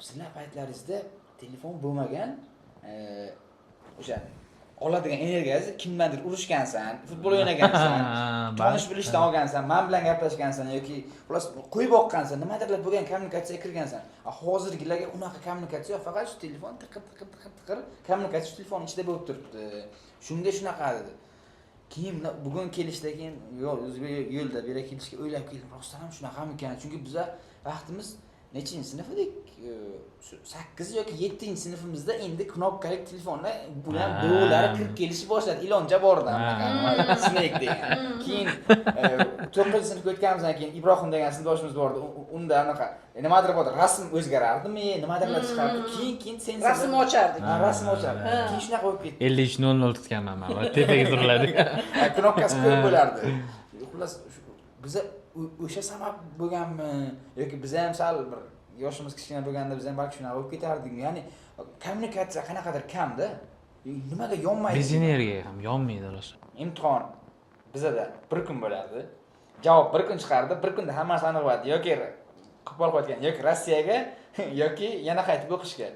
sizlar paytlaringizda telefon bo'lmagan, o'sha oladigan energiyangiz kimdandir urushgansan, futbol o'ynagansan, tanish bilishdan olgansan, man bilan gaplashgansan yoki xullas qo'yib boqqansan, nimadirlar bo'lgan kommunikatsiyaga kirgansan. Hozirgilarga unaqa kommunikatsiya yo'q, faqat shu telefon tiqir tiqir tiqir tiqir kommunikatsiya shu telefon ichida bo'lib turibdi. Shunga shunaqa dedi. Keyin bugun kelishda keyin yo'lda bu yerga kelishga o'ylab keldim, rostdan ham shunaqamikan? Chunki biza vaqtimiz nechinchi sinf edik? 8 yoki 7-sinfimizda endi knopkalik telefonlar bular birovlari kirib kelishni boshladi. Iloncha bordi anaqa Snake degan. Keyin 9-sinfga o'tganimizdan keyin Ibrohim degan sinfdoshimiz bordi. Unda anaqa nimadir bordi, rasm o'zgarardimi, nimadirlar chiqardi. Keyin sensor rasm ochardik. Rasm ochardi. Keyin shunaqa bo'lib ketdi. 53.00 tutganman man. Tepaga turiladi. Knopkasi ko'p bo'lardi. Xullas, biza o'sha sabab bo'lganmi yoki biza ham sal bir yoshimiz kichkina bo'lganda biz ham balki shunaqa bo'lib ketardik. Ya'ni kommunikatsiya qanaqadir kamda. Nimaga yonmaydi? Biz energiya ham yonmaydi rosa. Imtihon bizada bir kun bo'lardi. Javob bir kun chiqardi, bir kunda hammasi aniq bo'ladi. Yoki qo'pol qo'ygan, yoki Rossiyaga, yoki yana qaytib o'qishga.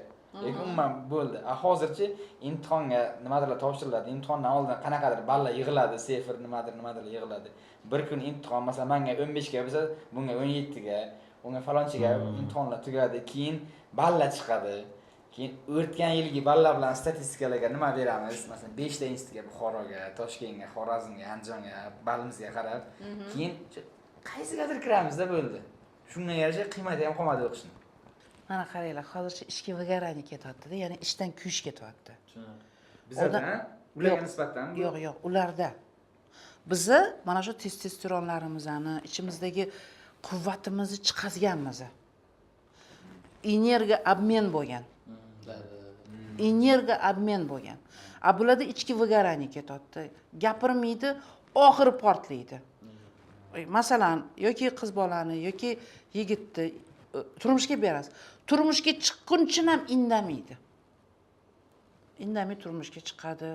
Yoki umuman bo'ldi. Hozirchi imtihonga nimadirlar topshiriladi. Imtihondan oldin qanaqadir ballar yig'iladi, sefr nimadir yig'iladi. Bir kun imtihon, masalan, menga 15 ga bo'lsa, bunga 17 ga, unga falonchiga imtihonlar tugadi, keyin ballar chiqadi. Keyin o'tgan yilgi ballar bilan statistikalarga nima beramiz? Masalan, 5 ta institutga, Buxoroga, Toshkentga, Xorazmga, Andijonga ballimizga qarab, keyin qaysigadir kiramizda bo'ldi. Shunga yarasha qiymati ham qolmadi o'qishni. Mana qaranglar, hozircha ishga выгорание ketyapti-da, ya'ni ishdan kuyish ketyapti. Bizada, ularga nisbatan? Yo'q, yo'q, ularda. Bizni mana shu testosteronlarimizni, ichimizdagi quvvatimizni chiqazganmiz. Energiya обмен bo'lgan. Energiya обмен bo'lgan. A bularda ichki выгорание ketyapti. Gapirmaydi, oxiri portlaydi. Masalan, yoki qiz bolani, yoki yigitni turmushga berasiz. Turmushga chiqquncha ham indamaydi. Indamay turmushga chiqadi.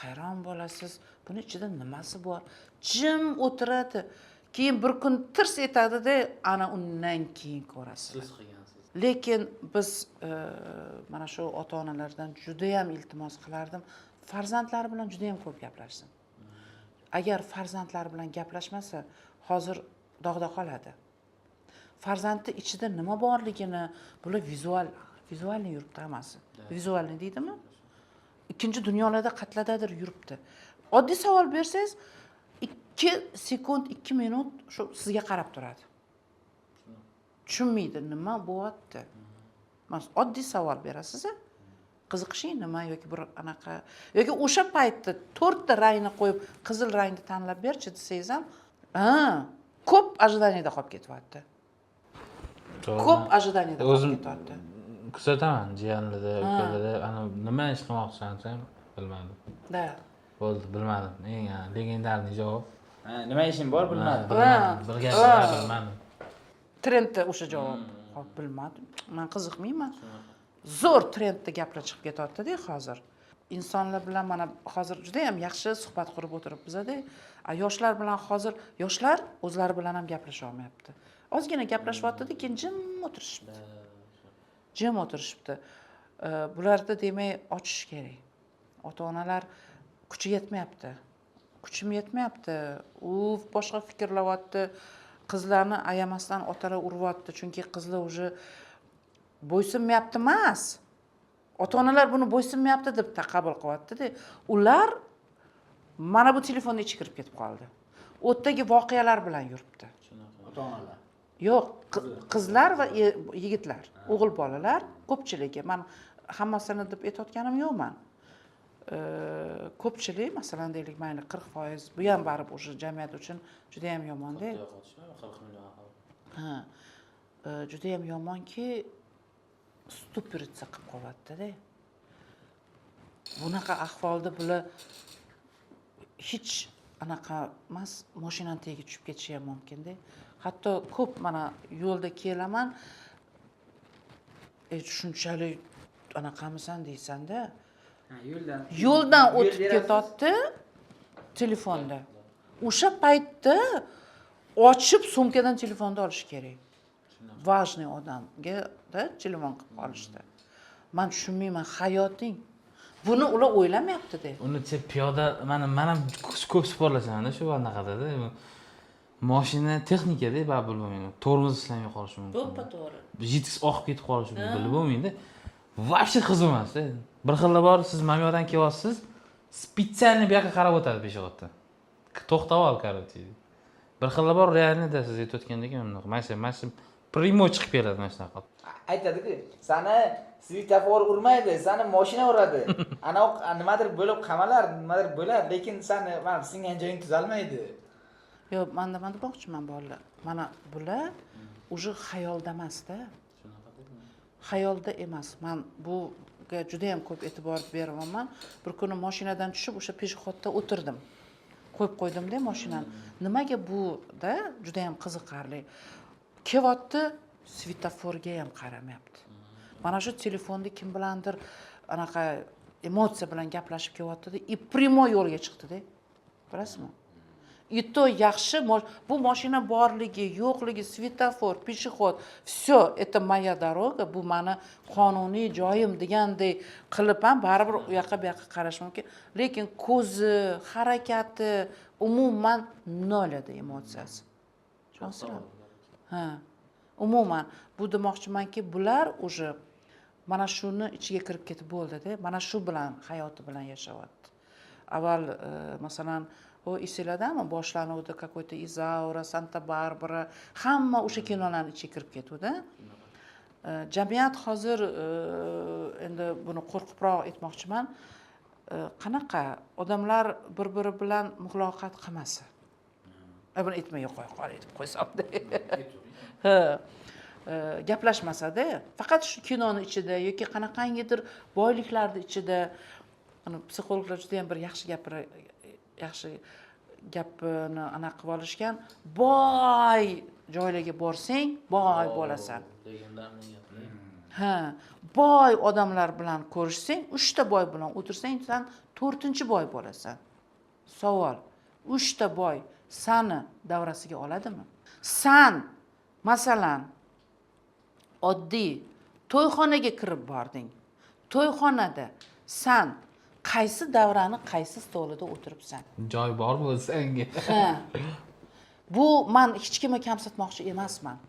Hayron bo'lasiz. Buni ichida nimasi bor? Jim o'tiradi. Keyin bir kun tirs etadi-da, ana undan keyin ko'rasiz. Siz qilgansiz. Lekin biz mana shu ota-onalardan juda ham iltimos qilardim, farzandlari bilan juda ham ko'p gaplashsin. Agar farzandlari bilan gaplashmasa, hozir dog'da qoladi. Farzandni ichida nima borligini bular vizualni yuribdi hammasi. Vizualni deydimi? Ikkinchi dunyolarda qatladadir yuribdi. Oddiy savol bersangiz, 2 sekund, 2 minut shu sizga qarab turadi. Tushunmaydi, nima bo'lyapti. Masalan, oddiy savol berasiz, qiziqishing nima yoki bir anaqa yoki o'sha paytda 4 ta rangni qo'yib, qizil rangni tanlab berchi desangiz ham, ha, ko'p ожидание da qolib ketyapti. Ko'p ожидание da qolib ketyapti. Kuzataman jiyanlarda, ukalarda, ana nima ish qilmoqchisan desam, bilmadim. Da. Bo'ldi, bilmadim. Eng legendarniy javob. Ha, nima ishing bor bilmadim. Bir gap bilmadim. Trendda o'sha javob. Hop, bilmadim. Men qiziqmayman. Zo'r trendda gaplar chiqib ketyapti-da hozir. Insonlar bilan mana hozir juda ham yaxshi suhbat qurib o'tiribmiz-da. Yoshlar bilan hozir yoshlar o'zlari bilan ham gaplasha olmayapti. Ozgina gaplashyapti-da, keyin jim o'tirishibdi. Jim o'tirishibdi. Bularda demak ochish kerak. Ota-onalar kuchi yetmayapti. Kuchim yetmayapti. U boshqa fikrlayapti. Qizlarni ayamasdan otalar uryapti, chunki qizlar уже bo'ysunmayapti emas. Ota-onalar buni bo'ysunmayapti deb qabul qilyapti-da. Ular mana bu telefonni ichiga kirib ketib qoldi. U yerdagi voqealar bilan yuribdi. Ota-onalar. Yo'q, qizlar va yigitlar, o'g'il bolalar ko'pchiligi. Men hammasini deb aytayotganim yo'qman. Ko'pchilik, masalan, deylik, mayli 40%, bu ham baribir o'sha jamiyat uchun juda ham yomon-da. 40 million aholi. Ha. Judayam yomonki, ступорица qilib qolyaptida. Bunaqa ahvolda bular hech anaqa emas, moshinani tagiga tushib ketishi ham mumkinda. Hatto ko'p mana yo'lda kelaman, shunchalik anaqamisan deysanda, yo'ldan o'tib ketyapti telefonda. O'sha paytda ochib sumkadan telefonni olish kerak. Важный odamga da telefon qilib qolishdi. Man tushunmayman, hayoting. Buni ular o'ylamayapti-da. Uni piyoda mana man ham ko'p sporlashamanda shu anaqadada. Moshina texnikada baribir bo'lmaydi. Tormoz ishlamay qolishi mumkin. To'ppa to'g'ri. Жидкость oqib ketib qolishi mumkin, bilib bo'lmaydi. Вообще qiziq emas. Bir xillar bor, siz mana bu yoqdan kelyapsiz, специально bu yoqqa qarab o'tadi пешеход dan. To'xtab ol, короче. Bir xillar bor, реально da siz aytayotgandek mana shu прямой chiqib keladi mana shunaqa. Aytadiku, sani svetofor urmaydi, sani moshina uradi. Anavi nimadir bo'lib qamalar, nimadir bo'lar, lekin sani mana singan joying tuzalmaydi. Yo'q, man nima demoqchiman, bolalar. Mana bular уже xayolda emasda. Xayolda emas. Man buga juda ham ko'p e'tibor beryapman. Bir kuni mashinadan tushib, o'sha пешеход da o'tirdim. Qo'yib qo'ydimda mashinani. Nimaga bu-da juda ham qiziqarli. Kelyapti, svetoforga ham qaramayapti. Mana shu telefonda kim bilandir anaqa emotsiya bilan gaplashib kelyapti-da, и прямой yo'lga chiqdi-da. Bilasizmi? И то yaxshi, bu mashina borligi, yo'qligi, svetofor, пешеход, все, это моя дорога, bu mani qonuniy joyim degandek qilib ham baribir u yoqqa bu yoqqa qarash mumkin. Lekin ko'zi, harakati umuman nol edi emotsiyasi. Tushunyapsizmi? Ha. Umuman bu demoqchimanki, bular уже mana shuni ichiga kirib ketib bo'ldi-da, mana shu bilan hayoti bilan yashayapti. Avval masalan, u esinglardami, boshlanuvdi какой-то Izaura, Santa Barbara, hamma o'sha kinolarni ichiga kirib ketuvdi. Jamiyat hozir endi buni qo'rqibroq aytmoqchiman, qanaqa odamlar bir biri bilan muloqot qilmasa, buni aytmay qo'ya qol, aytib qo'ysam, ha, gaplashmasada, faqat shu kinoni ichida yoki qanaqangidir boyliklarni ichida. Ana psixologlar juda ham bir yaxshi yaxshi gapini anaqa qilib olishgan: boy joylarga borsang, boy bo'lasan. Ha, boy odamlar bilan ko'rishsang, uchta boy bilan o'tirsang, san to'rtinchi boy bo'lasan. Savol: uchta boy sani davrasiga oladimi? San masalan oddiy to'yxonaga kirib bording, to'yxonada san qaysi davrani, qaysi stolida o'tiribsan? Joy bormi o'zi senga? Ha, bu man hech kimni kamsitmoqchi emasman,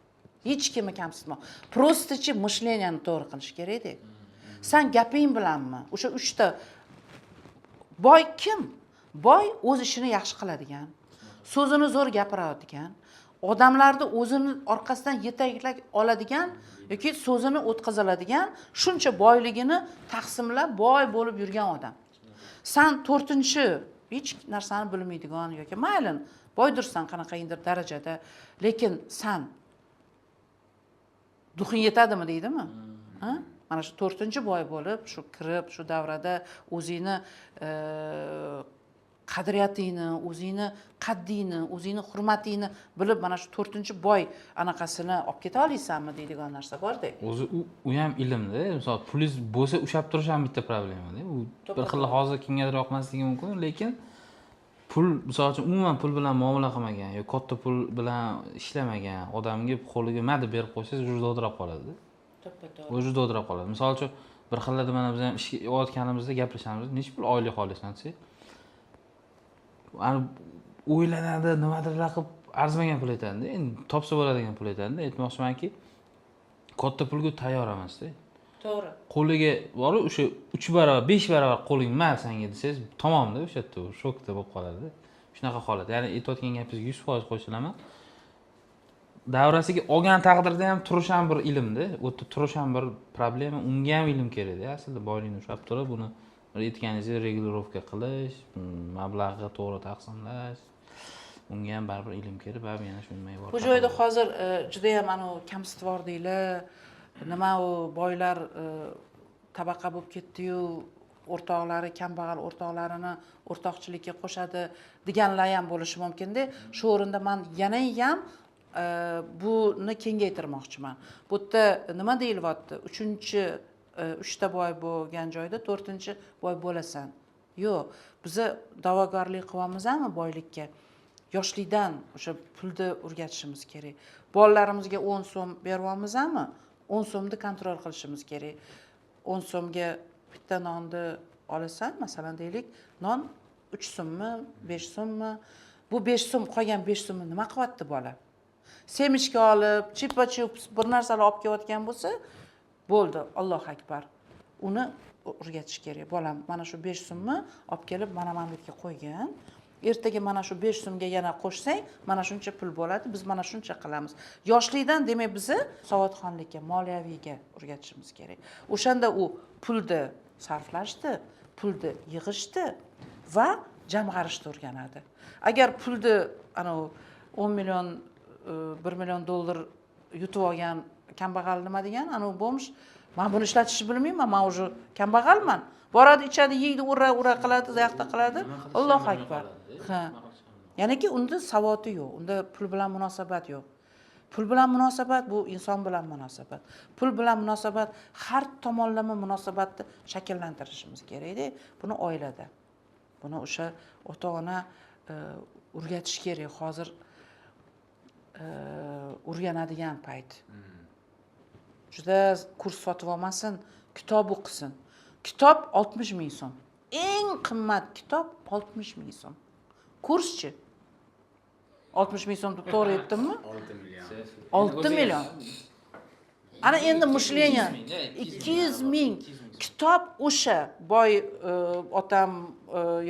hech kimni kamsitmoq, просто chi мышления ni to'g'ri qilish kerakda. San gaping bilanmi o'sha uchta boy? Kim boy? O'z ishini yaxshi qiladigan, so'zini zo'r gapiradigan, odamlarni o'zini orqasidan yetaklab oladigan yoki so'zini o'tkazoladigan, shuncha boyligini taqsimlab boy bo'lib yurgan odam. San to'rtinchi, hech narsani bilmaydigan yoki mayli, boydirsan qanaqangidir darajada, lekin san дух ing yetadimi deydimi? Ha? Mana shu to'rtinchi boy bo'lib, shu kirib, shu davrada o'zingni qadriyatingni, o'zingni qaddingni, o'zingni hurmatingni bilib, mana shu to'rtinchi boy anaqasini olib keta olasanmi deydigan narsa borda. O'zi u ham ilmda. Misol, pulingiz bo'lsa, ushlab turish ham bitta problemada. U bir xil hozir kimgadir yoqmasligi mumkin, lekin pul, misol uchun, umuman pul bilan muomala qilmagan yo katta pul bilan ishlamagan odamga qo'liga nima deb berib qo'ysangiz, уже dovdirab qoladi. To'ppa to'g'ri. Уже dovdirab qoladi. Misol uchun, bir xillarda mana biz ham ishga olayotganimizda gaplashamiz, nechi pul oylik olasan desak, ani o'ylanadi, nimadirlar qilib arzimagan pul aytadida, endi topsa bo'ladigan pul aytadida. Aytmoqchimanki, katta pulga tayyor emasda. To'g'ri. Qo'liga borib, o'sha 3 barobar, 5 barobar qo'ling ma sanga desangiz, tamomda, o'sha yerda u shokda bo'lib qoladida. Shunaqa holat. Ya'ni aytayotgan gapingizga 100% qo'shilaman. Davrasiga olgan taqdirda ham turish ham bir ilmda, u yerda turish ham bir problema, unga ham ilm kerakda aslida. Boylikni ushlab turib, uni bir aytganingizdek регулировка qilish, mablag'ni to'g'ri taqsimlash. Unga ham baribir ilm kerak, baribir yana shu nimaga borib Bu joyda hozir judayam anavi kamsitvordinglar, nima u boylar tabaqa bo'lib ketdiyu, o'rtoqlari kambag'al o'rtoqlarini o'rtoqchilikka qo'shadi deganlar ham bo'lishi mumkinda. Shu o'rinda man yana ham buni kengaytirmoqchiman. Bu yerda nima deyilyapti? Uchinchi, uchta boy bo'lgan joyda to'rtinchi boy bo'lasan. Yo'q, biza da'vogarlik qilyapmizmi boylikka? Yoshlikdan o'sha pulni o'rgatishimiz kerak. Bolalarimizga 10 so'm beryapmizmi? 10 so'mni контроль qilishimiz kerak. 10 so'mga bitta nonni olasan, masalan deylik, non 3 so'mmi, 5 so'mmi? Bu 5 so'm, qolgan 5 so'mni nima qilyapti bola? Семечка olib, Chupa-Chups bir narsalar olib kelayotgan bo'lsa, bo'ldi, Allohu akbar. Uni o'rgatish kerak. Bolam, mana shu 5 so'mni olib kelib, mana bu yerga qo'ygin. Ertaga mana shu 5 so'mga yana qo'shsang, mana shuncha pul bo'ladi, biz mana shuncha qilamiz. Yoshlikdan demak bizni savodxonlikka, moliyaviyga o'rgatishimiz kerak. O'shanda u pulni sarflashni, pulni yig'ishni va jamg'arishni o'rganadi. Agar pulni anavi 10 million, 1 million dollar yutib olgan kambag'al nima degan, anavi бомж, men buni ishlatishni bilmayman, men уже kambag'alman. Boradi, ichadi, yeydi, ura ura qiladi, zayaqda qiladi. Allohu akbar. Ha. Ya'niki unda savodi yo'q, unda pul bilan munosabat yo'q. Pul bilan munosabat bu inson bilan munosabat. Pul bilan munosabat har tomonlama munosabatni shakllantirishimiz kerakda. Buni oilada. Buni o'sha ota-ona o'rgatish kerak. Hozir o'rganadigan payt. Juda kurs sotib olmasin, kitob o'qisin. Kitob 60 ming so'm. Eng qimmat kitob 60 ming so'm. Kurschi 60 ming so'm deb to'g'ri aytdimmi? 6 million. 6 million. Ana endi мышление 200 ming kitob o'sha boy otam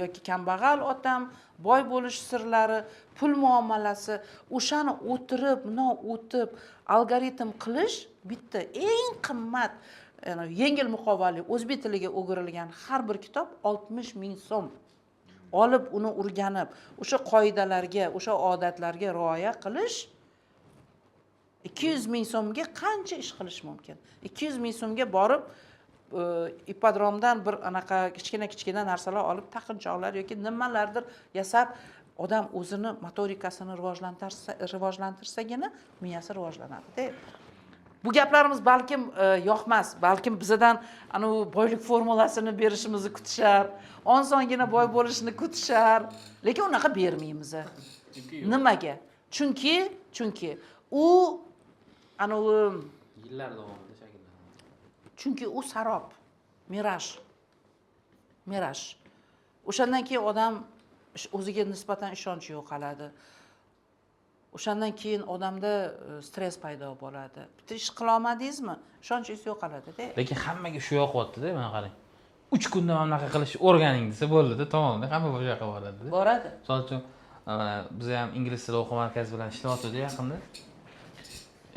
yoki kambag'al otam, boy bo'lish sirlari, pul muomalasi, o'shani o'tirib, bundoq o'tib, algoritm qilish bitta eng qimmat, ya'ni yengil muqovali o'zbek tiliga o'girilgan har bir kitob 60 ming so'm. Olib uni o'rganib, o'sha qoidalarga, o'sha odatlarga rioya qilish 200 ming so'mga qancha ish qilish mumkin? 200 ming so'mga borib ipodromdan bir anaqa kichkina kichkina narsalar olib, taqinchoqlar yoki nimalardir yasab, odam o'zini motorikasini rivojlantirsagina miyasi rivojlanadi-da. Bu gaplarimiz balkim yoqmas, balkim bizadan anavi boylik formulasini berishimizni kutishar, osongina boy bo'lishini kutishar, lekin unaqa bermaymiz. Nimaga? Chunki u anavi yillar davomida shakllanadi. Chunki u sarob, мираж. Мираж. O'shandan keyin odam o'ziga nisbatan ishonchi yo'qoladi. O'shandan keyin odamda stress paydo bo'ladi. Bitta ish qila olmadingizmi, ishonchingiz yo'qoladi-da. Lekin hammaga shu yoqyapti-da, mana qarang. 3 kunda mana bunaqa qilishni o'rganing desa bo'ldi-da, tamomda, hamma bu yoqqa boradi-da. Boradi. Misol uchun, mana biz ham ingliz tili o'quv markazi bilan ishlayotgandik yaqinda.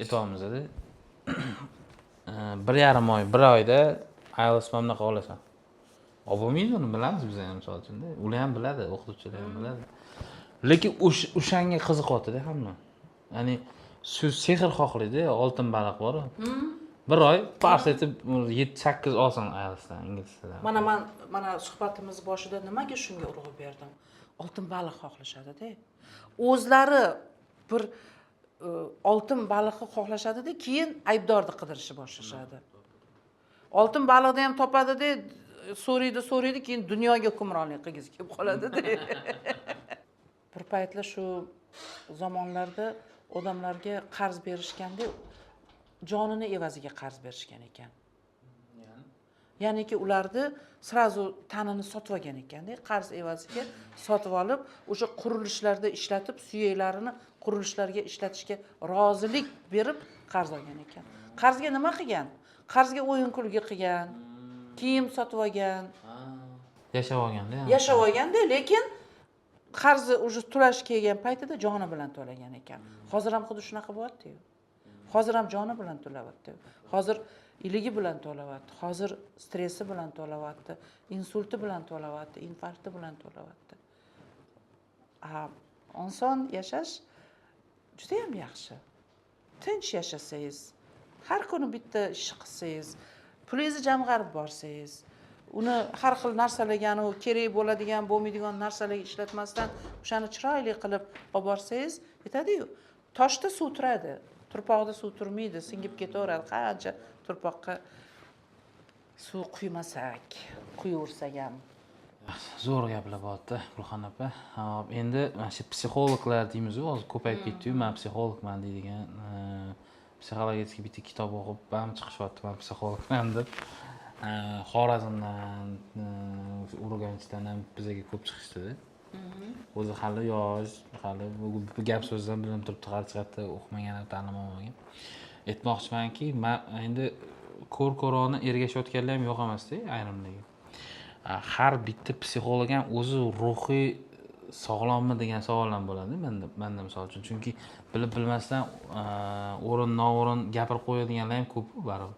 Aytyapmiz-da. 1,5 oy, 1 oyda IELTS mana bunaqa olasan. Olib bo'lmaydi uni, bilamiz biz ham misol uchun-da. Ular ham biladi, o'qituvchilar ham biladi. Lekin o'shanga qiziqyapti-da hamma. Ya'ni shu sehr xohlaydi, oltin baliq bor. Bir oy pars etib 7-8 olsin IELTSdan, ingliz tilidan. Mana man mana suhbatimiz boshida nimaga shunga urg'u berdim? Oltin baliq xohlashadi-da. O'zlari bir oltin baliqni xohlashadi-da, keyin aybdorni qidirishni boshlashadi. Oltin baliqni ham topadi-da, so'raydi, so'raydi, keyin dunyoga hukmronlik qilgisi kelib qoladi-da. Bir paytlar shu zamonlarda odamlarga qarz berishganda jonini evaziga qarz berishgan ekan. Ya'niki ularni сразу tanini sotib olgan ekanda, qarz evaziga sotib olib, o'sha qurilishlarda ishlatib, suyaklarini qurilishlarga ishlatishga rozilik berib qarz olgan ekan. Qarzga nima qilgan? Qarzga o'yin kulgi qilgan, kiyim sotib olgan. Yashab olganda. Yashab olganda, lekin qarzi уже to'lash kelgan paytida joni bilan to'lagan ekan. Hozir ham xuddi shunaqa bo'lyapti-yu. Hozir ham joni bilan to'layapti. Hozir iligi bilan to'layapti. Hozir stressi bilan to'layapti, insulti bilan to'layapti, infarkti bilan to'layapti. Oson yashash judayam yaxshi. Tinch yashasangiz, har kuni bitta ish qilsangiz, pulingizni jamg'arib borsangiz, uni har xil narsalarga, anavi kerak bo'ladigan, bo'lmaydigan narsalarga ishlatmasdan o'shani chiroyli qilib olib borsangiz yetadiyu. Toshda suv turadi, turpoqda suv turmaydi, singib ketaveradi. Qancha turpoqqa suv quymasak, quyaversak ham. Zo'r gaplar bo'lyapti, Gulxon opa. Hop, endi mana shu psixologlar deymizu, hozir ko'payib ketdiyu, man psixologman deydigan, psixologический bitta kitob o'qib ham chiqishyapti, man psixologman deb. Xorazmdan, Urganchdan ham bizaga ko'p chiqishdida. O'zi hali yosh, hali bu gap so'zdan bilinib turibdi, hali chiqadida o'qimagan, ta'lim olmagan. Aytmoqchimanki, man endi ko'r ko'rona ergashayotganlar ham yo'q emasda, ayrimlarga. Har bitta psixolog ham o'zi ruhiy sog'lommi degan savol ham bo'ladi manda misol uchun. Chunki bilib bilmasdan o'rin noo'rin gapirib qo'yadiganlar ham ko'p baribir.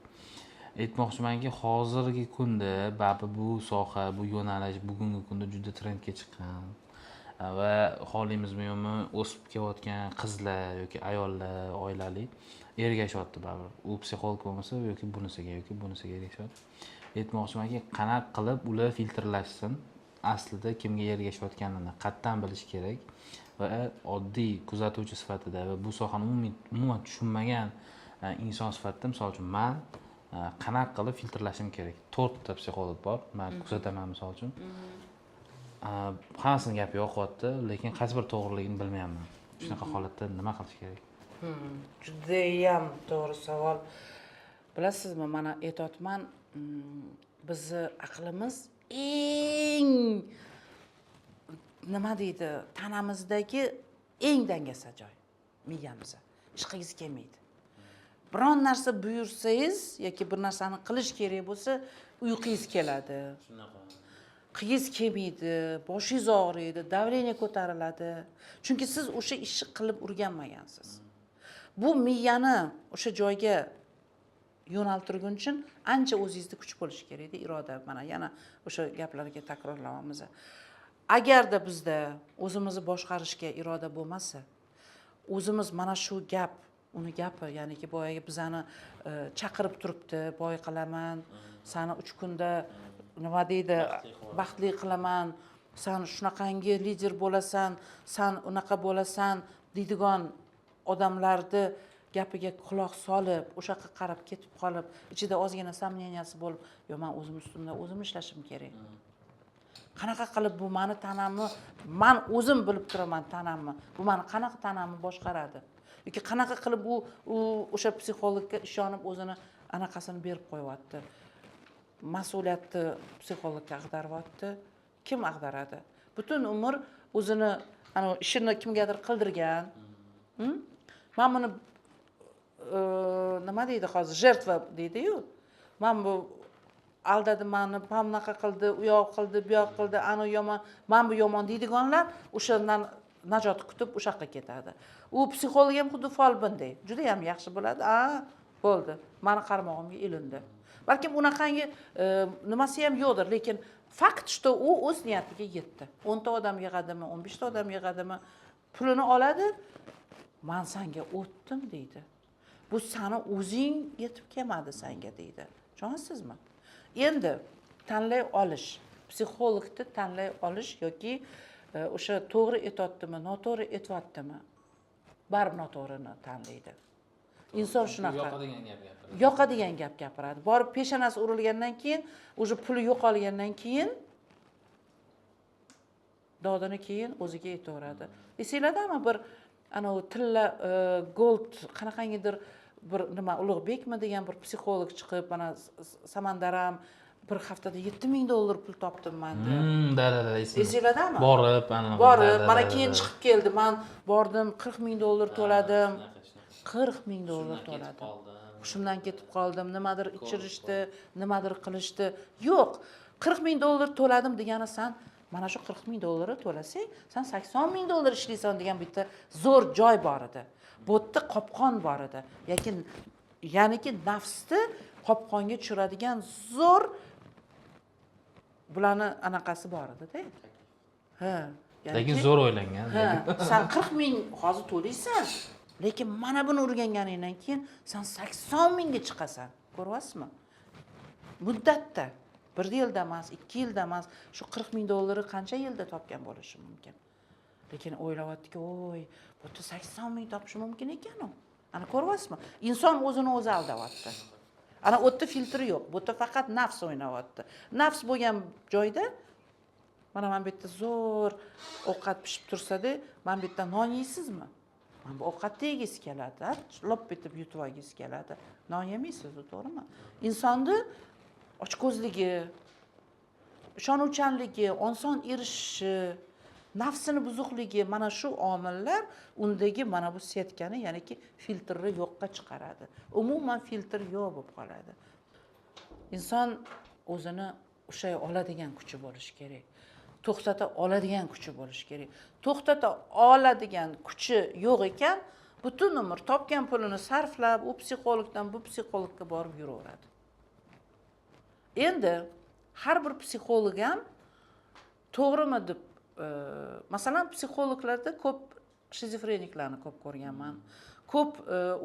Aytmoqchimanki, hozirgi kunda baribir bu soha, bu yo'nalish bugungi kunda juda trendga chiqqan va xohlaymizmi yo'qmi, o'sib kelayotgan qizlar yoki ayollar oilali ergashyapti baribir. U psixolog bo'lmasa yoki bunisiga, yoki bunisiga ergashyapti. Aytmoqchimanki, qanaqa qilib ular filtrlashsin, aslida kimga ergashayotganini qayerdan bilish kerak va oddiy kuzatuvchi sifatida va bu sohani umuman tushunmagan inson sifatida, misol uchun, man qanaqa qilib filtrlashim kerak? 4 ta psixolog bor, man kuzataman, misol uchun. Hammasini gapi yoqyapti, lekin qaysi bir to'g'riligini bilmayapman. Shunaqa holatda nima qilish kerak? Judayam to'g'ri savol. Bilasizmi, mana aytyapman, bizni aqlimiz eng, nima deydi, tanamizdagi eng dangasa joy miyamiz. Ish qilgisi kelmaydi. Biron narsa buyursangiz yoki bir narsani qilish kerak bo'lsa, uyqungiz keladi, Shunaqa. qilgingiz kelmaydi, boshingiz og'riydi, давление ko'tariladi, chunki siz o'sha ishni qilib o'rganmagansiz. Bu miyani o'sha joyga yo'naltirgun uchun ancha o'zingizda kuch bo'lishi kerakda, iroda. Mana yana o'sha gaplarga takrorlayapmiz. Agarda bizda o'zimizni boshqarishga iroda bo'lmasa, o'zimiz mana shu gap, uni gapi, ya'niki boyagi bizani chaqirib turibdi, boy qilaman sani 3 kunda, nima deydi, baxtli qilaman san, shunaqangi lider bo'lasan san, unaqa bo'lasan deydigan odamlarni gapiga quloq solib, o'sha yoqqa qarab ketib qolib, ichida ozgina сомнения si bo'lib, yo man o'zim ustimda o'zim ishlashim kerak, qanaqa qilib bu mani tanamni, man o'zim bilib turaman tanamni, bu mani qanaqa tanamni boshqaradi yoki qanaqa qilib u o'sha psixologga ishonib o'zini anaqasini berib qo'yyapti, mas'uliyatni psixologga ag'daryapti. Kim ag'daradi? Butun umr o'zini anavi ishini kimgadir qildirgan. Man buni nima deydi hozir, жертва deydiyu, man bu aldadi mani, mana bunaqa qildi, u yoq qildi, bu yoq qildi, ani yomon, man bu yomon deydiganlar o'shandan najot kutib o'sha yoqqa ketadi. U psixolog ham xuddi folbinday juda yam yaxshi biladi, a bo'ldi, mani qarmog'imga ilindi. Balkim unaqangi nimasi ham yo'qdir, lekin факт, что u o'z niyatiga yetdi. 10 ta odam yig'adimi, 15 ta odam yig'adimi, pulini oladi, man sanga o'tdim deydi, bu sani o'zing yetib kelmadi sanga deydi. Tushunasizmi? Endi tanlay olish, psixologni tanlay olish yoki o'sha to'g'ri aytyaptimi, noto'g'ri aytyaptimi, baribir noto'g'rini tanlaydi inson, shunaqa. Yoqadigan gap gapiradi. Yoqadigan gap gapiradi. Borib peshonasi urilgandan keyin, уже puli yo'qolgandan keyin dodini keyin o'ziga aytaveradi. Esinglardami, bir anavi tilla gold qanaqangidir bir nima, Ulug'bekmi degan bir psixolog chiqib, mana Samandar ham bir haftada 7000 dollar pul topdim man deb. Да, esimda. Esinglardami? Borib ana Borib, da, mana da, keyin da. chiqib keldi, man bordim, 40 000 dollar to'ladim, 40 000 dollar Shundan ketib to'ladim, qoldim. Hushimdan ketib qoldim, nimadir ichirishdi, nimadir qilishdi. Yo'q, 40 000 dollar to'ladim degani, san mana shu 40 000 dollarni to'lasang, san 80 000 dollar ishlaysan degan bitta zo'r joy bor edi. Bu yerda qopqon bor edi yoki ya'niki nafsni qopqonga tushiradigan zo'r bularni anaqasi bor edida. Ha. Lekin zo'r o'ylangan. Ha, san 40 ming hozir to'laysan, lekin mana buni o'rganganingdan keyin san 80 mingga chiqasan. Ko'ryapsizmi? Muddatda, 1 yilda emas, 2 yilda emas, shu 40 ming dollarni qancha yilda topgan bo'lishi mumkin? Lekin o'ylayaptiki, oy, bu yerda 80 ming topishi mumkin ekan u. Ana ko'ryapsizmi? Inson o'zini o'zi aldayapti. Ana u yerda filtri yo'q, bu yerda faqat nafs o'ynayapti. Nafs bo'lgan joyda mana bu yerda zo'r ovqat pishib tursa-da, mana bu yerda non yeysizmi? Mana bu ovqatni yegisi keladi, lop etib yutib olgisi keladi. Non yemaysiz, to'g'rimi? Insonni ochko'zligi, ishonuvchanligi, oson erishishi, nafsini buzuqligi, mana shu omillar undagi mana bu setkani, ya'niki filtrni yo'qqa chiqaradi. Umuman filtr yo'q bo'lib qoladi. Inson o'zini ushlay oladigan kuchi bo'lishi kerak. To'xtata oladigan kuchi bo'lishi kerak. To'xtata oladigan kuchi yo'q ekan, butun umr topgan pulini sarflab, u psixologdan bu psixologga borib yuraveradi. Endi har bir psixolog ham to'g'rimi deb, masalan, psixologlarda ko'p shizofreniklarni ko'p ko'rganman. Ko'p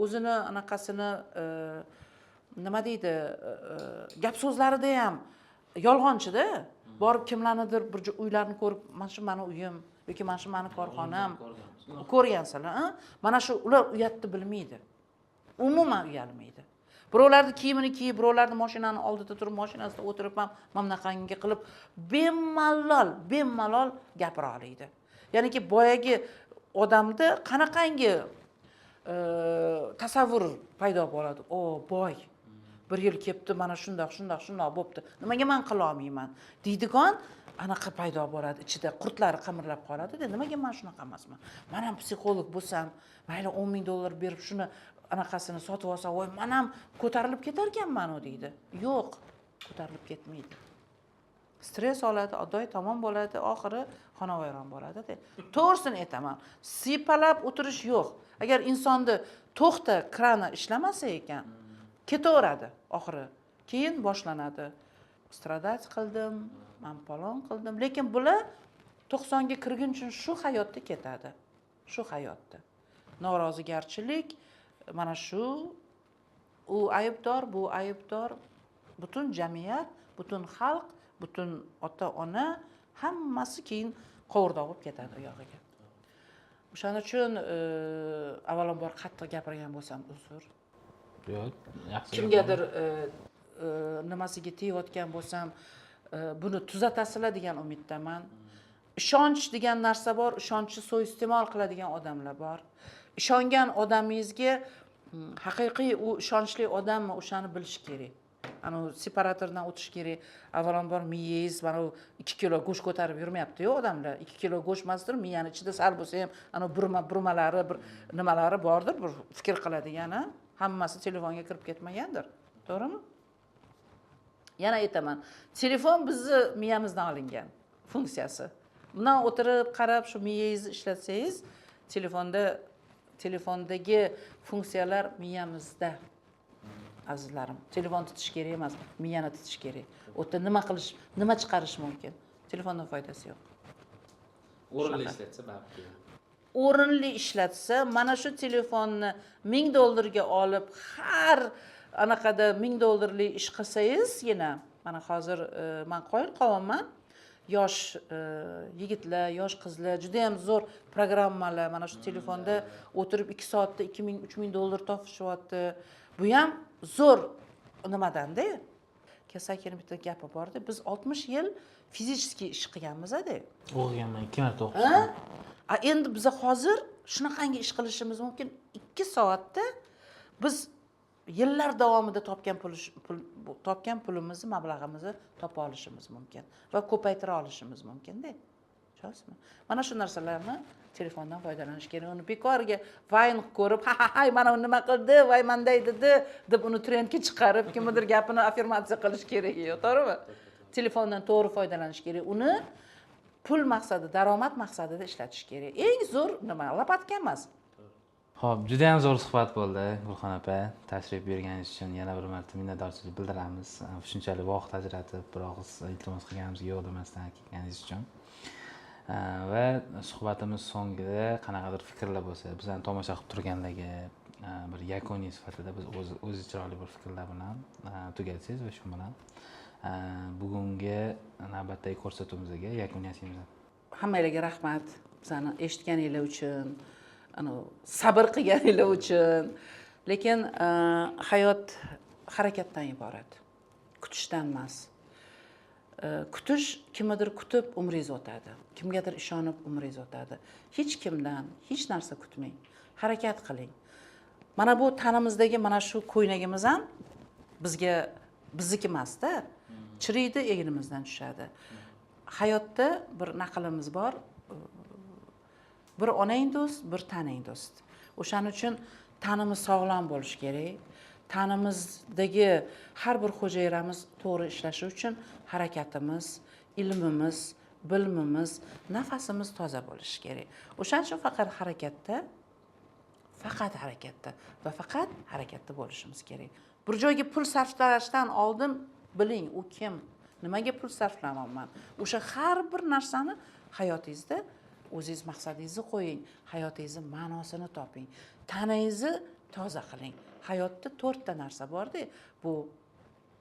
o'zini anaqasini nima deydi, gap so'zlarida ham yolg'onchida. Borib kimlarnidir bir uylarni ko'rib, mana shu meni uyim yoki mana shu meni korxonam ko'rgansizlar, mana shu ular uyatni bilmaydi. Umuman uyalmaydi. Birovlarni kiyimini kiyib, birovlarni mashinani oldida turib, mashinasida o'tirib ham mana bunaqangi qilib bemalol gapira oladi. Ya'niki boyagi odamda qanaqangi tasavvur paydo bo'ladi. O, boy bir yil kelibdi, mana shundoq, shundoq, shundoq bo'pti. Nimaga men qila olmayman? Deydigan anaqa paydo bo'ladi, ichida qurtlari qimirlab qoladi-da, nimaga men shunaqa emasman? Men ham psixolog bo'lsam, mayli 10 ming dollar berib shuni anaqasini sotib olsam, voy, men ham ko'tarilib ketar ekanman u deydi. Yo'q, ko'tarilib ketmaydi. Stress oladi, adoy tamom bo'ladi, oxiri xonavayron bo'ladi-da. To'g'risini aytaman, sipalab o'tirish yo'q. Agar insonni to'xta krani ishlamasa ekan, ketaveradi oxiri. Keyin boshlanadi. Stradat qildim, men palon qildim, lekin bular 90 ga kirguncha shu hayotda ketadi. Shu hayotda. Norozigarchilik, mana shu, u aybdor, bu aybdor, butun jamiyat, butun xalq, butun ota-ona hammasi keyin qovurdoq bo'lib ketadi u yog'iga. O'shaning uchun avvalambor qattiq gapirgan bo'lsam uzr. Yo'q, yaxshi. Kimgadir nimasiga tegayotgan bo'lsam, buni tuzatasizlar degan umiddaman. Ishonch degan narsa bor, ishonchni suiiste'mol qiladigan odamlar bor. Ishongan odamingizga haqiqiy u ishonchli odammi, o'shani bilish kerak. Ana u separatordan o'tish kerak. Avvalambor miyangiz mana u 2 kilo go'sht ko'tarib yurmayapti-yu odamlar. 2 kilo go'sht emasdir, miyani ichida sal bo'lsa ham ana burmalari, bir nimalari bordir, bir fikr qiladigan, ha? Hammasi telefonga kirib ketmagandir. To'g'rimi? Yana aytaman, telefon bizni miyamizdan olingan funksiyasi. Bundan o'tirib qarab shu miyangizni ishlatsangiz, telefondagi funksiyalar miyamizda. Azizlarim, telefon tutish kerak emas, miyani tutish kerak. U yerda nima qilish, nima chiqarish mumkin? Telefondan foydasi yo'q. O'rinli ishlatsa balki. O'rinli ishlatsa, mana shu telefonni 1000 dollarga olib, har anaqada 1000 dollarlik ish qilsangizgina, mana hozir men qoyil qolyapman. Yosh yigitlar, yosh qizlar juda ham zo'r programmalar, mana shu telefonda o'tirib 2 soatda 2000, 3000 dollar topishyapti. Bu ham zo'r nimadan-da? Kiyosakini bitta gapi bor-da, biz 60 yil fizически ish qilganmiz-da. O'qiganman, 2 marta o'qishgan. A endi biz hozir shunaqangi ish qilishimiz mumkin. 2 soatda biz yillar davomida topgan pulimizni, mablag'imizni topa olishimiz mumkin va ko'paytira olishimiz mumkin-da. Tushunasizmi? Mana shu narsalarni telefondan foydalanish kerak. Uni bekorga vayn ko'rib, ha ha ha, mana u nima qildi, voy manday dedi deb uni trendga chiqarib, kimnidir gapini affirmatsiya qilish kerak yo'q, to'g'rimi? Telefondan to'g'ri foydalanish kerak. Uni pul maqsadi, daromad maqsadida ishlatish kerak. Eng zo'r nima, lopatka emas. Xo'p, juda ham zo'r suhbat bo'ldi, Gulxon opa. Tashrif buyurganingiz uchun yana bir marta minnatdorchilik bildiramiz. Shunchalik vaqt ajratib, bir og'iz iltimos qilganimizga yo'q demasdan kelganingiz uchun. Va suhbatimiz so'ngida qanaqadir fikrlar bo'lsa, bizani tomosha qilib turganlarga bir yakuniy sifatida biz o'zi chiroyli bir fikrlar bilan tugatsangiz va shu bilan bugungi navbatdagi ko'rsatuvimizga yakun yasaymiz. Hammanglarga rahmat bizani eshitganinglar uchun, sabr qilganinglar uchun. Lekin hayot harakatdan iborat, kutishdan emas. Kutish, kimnidir kutib umringiz o'tadi, kimgadir ishonib umringiz o'tadi. Hech kimdan hech narsa kutmang, harakat qiling. Mana bu tanamizdagi mana shu ko'ylagimiz ham bizga bizniki emasda, chiriydi, egnimizdan tushadi. Hayotda bir naqlimiz bor: bir onang do'st, bir tanang do'st. O'shaning uchun tanimiz sog'lom bo'lishi kerak. Tanimizdagi har bir hujayramiz to'g'ri ishlashi uchun harakatimiz, ilmimiz, bilimimiz, nafasimiz toza bo'lishi kerak. O'shaning uchun faqat harakatda, faqat harakatda va faqat harakatda bo'lishimiz kerak. Bir joyga pul sarflashdan oldin biling, u kim, nimaga pul sarflamayapman. O'sha har bir narsani hayotingizda o'zingiz maqsadingizni qo'ying, hayotingizni ma'nosini toping, tanangizni toza qiling. Hayotda 4 ta narsa borda, bu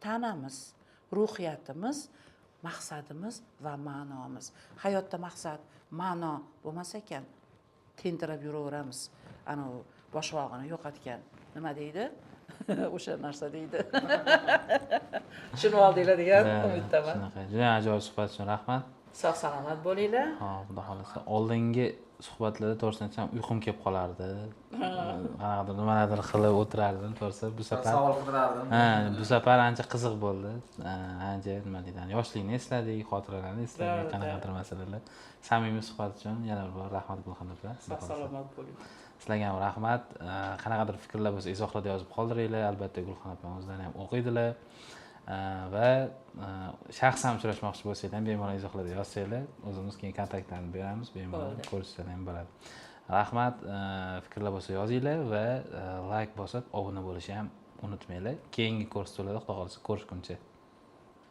tanamiz, ruhiyatimiz, maqsadimiz va ma'nomiz. Hayotda maqsad, ma'no bo'lmasa ekan, tentirab yuraveramiz. Anavi boshvog'ini yo'qotgan nima deydi? O'sha narsa deydi. Tushunib oldinglar degan umiddaman. Shunaqa. Juda ajoyib suhbat uchun rahmat. Sog' salomat bo'linglar. Ha, xudo xohlasa. Oldingi suhbatlarda, to'g'risini aytsam, uyqum kelib qolardi. Qanaqadir nimalardir qilib o'tirardim, to'g'risi. Bu safar savol qidirardim. Ha, bu safar ancha qiziq bo'ldi. Ancha nima deydi, yoshlikni esladik, xotiralarni esladik, qanaqadir masalalar. Samimiy suhbat uchun yana bir bor rahmat, Gulxan opa. Sog' salomat bo'ling. Sizlarga ham rahmat. Qanaqadir fikrlar bo'lsa, izohlarda yozib qoldiringlar. Albatta Gulxan opa o'zlari ham o'qiydilar. Va shaxsan uchrashmoqchi bo'lsanglar ham bemalol izohlarda yozsanglar, o'zimiz keyin kontaktlarni beramiz, bemalol ko'rishsalar ham bo'ladi. Rahmat, fikrlar bo'lsa yozinglar va layk bosib obuna bo'lishni ham unutmanglar. Keyingi ko'rsatuvlarda xudo xohlasa ko'rishguncha.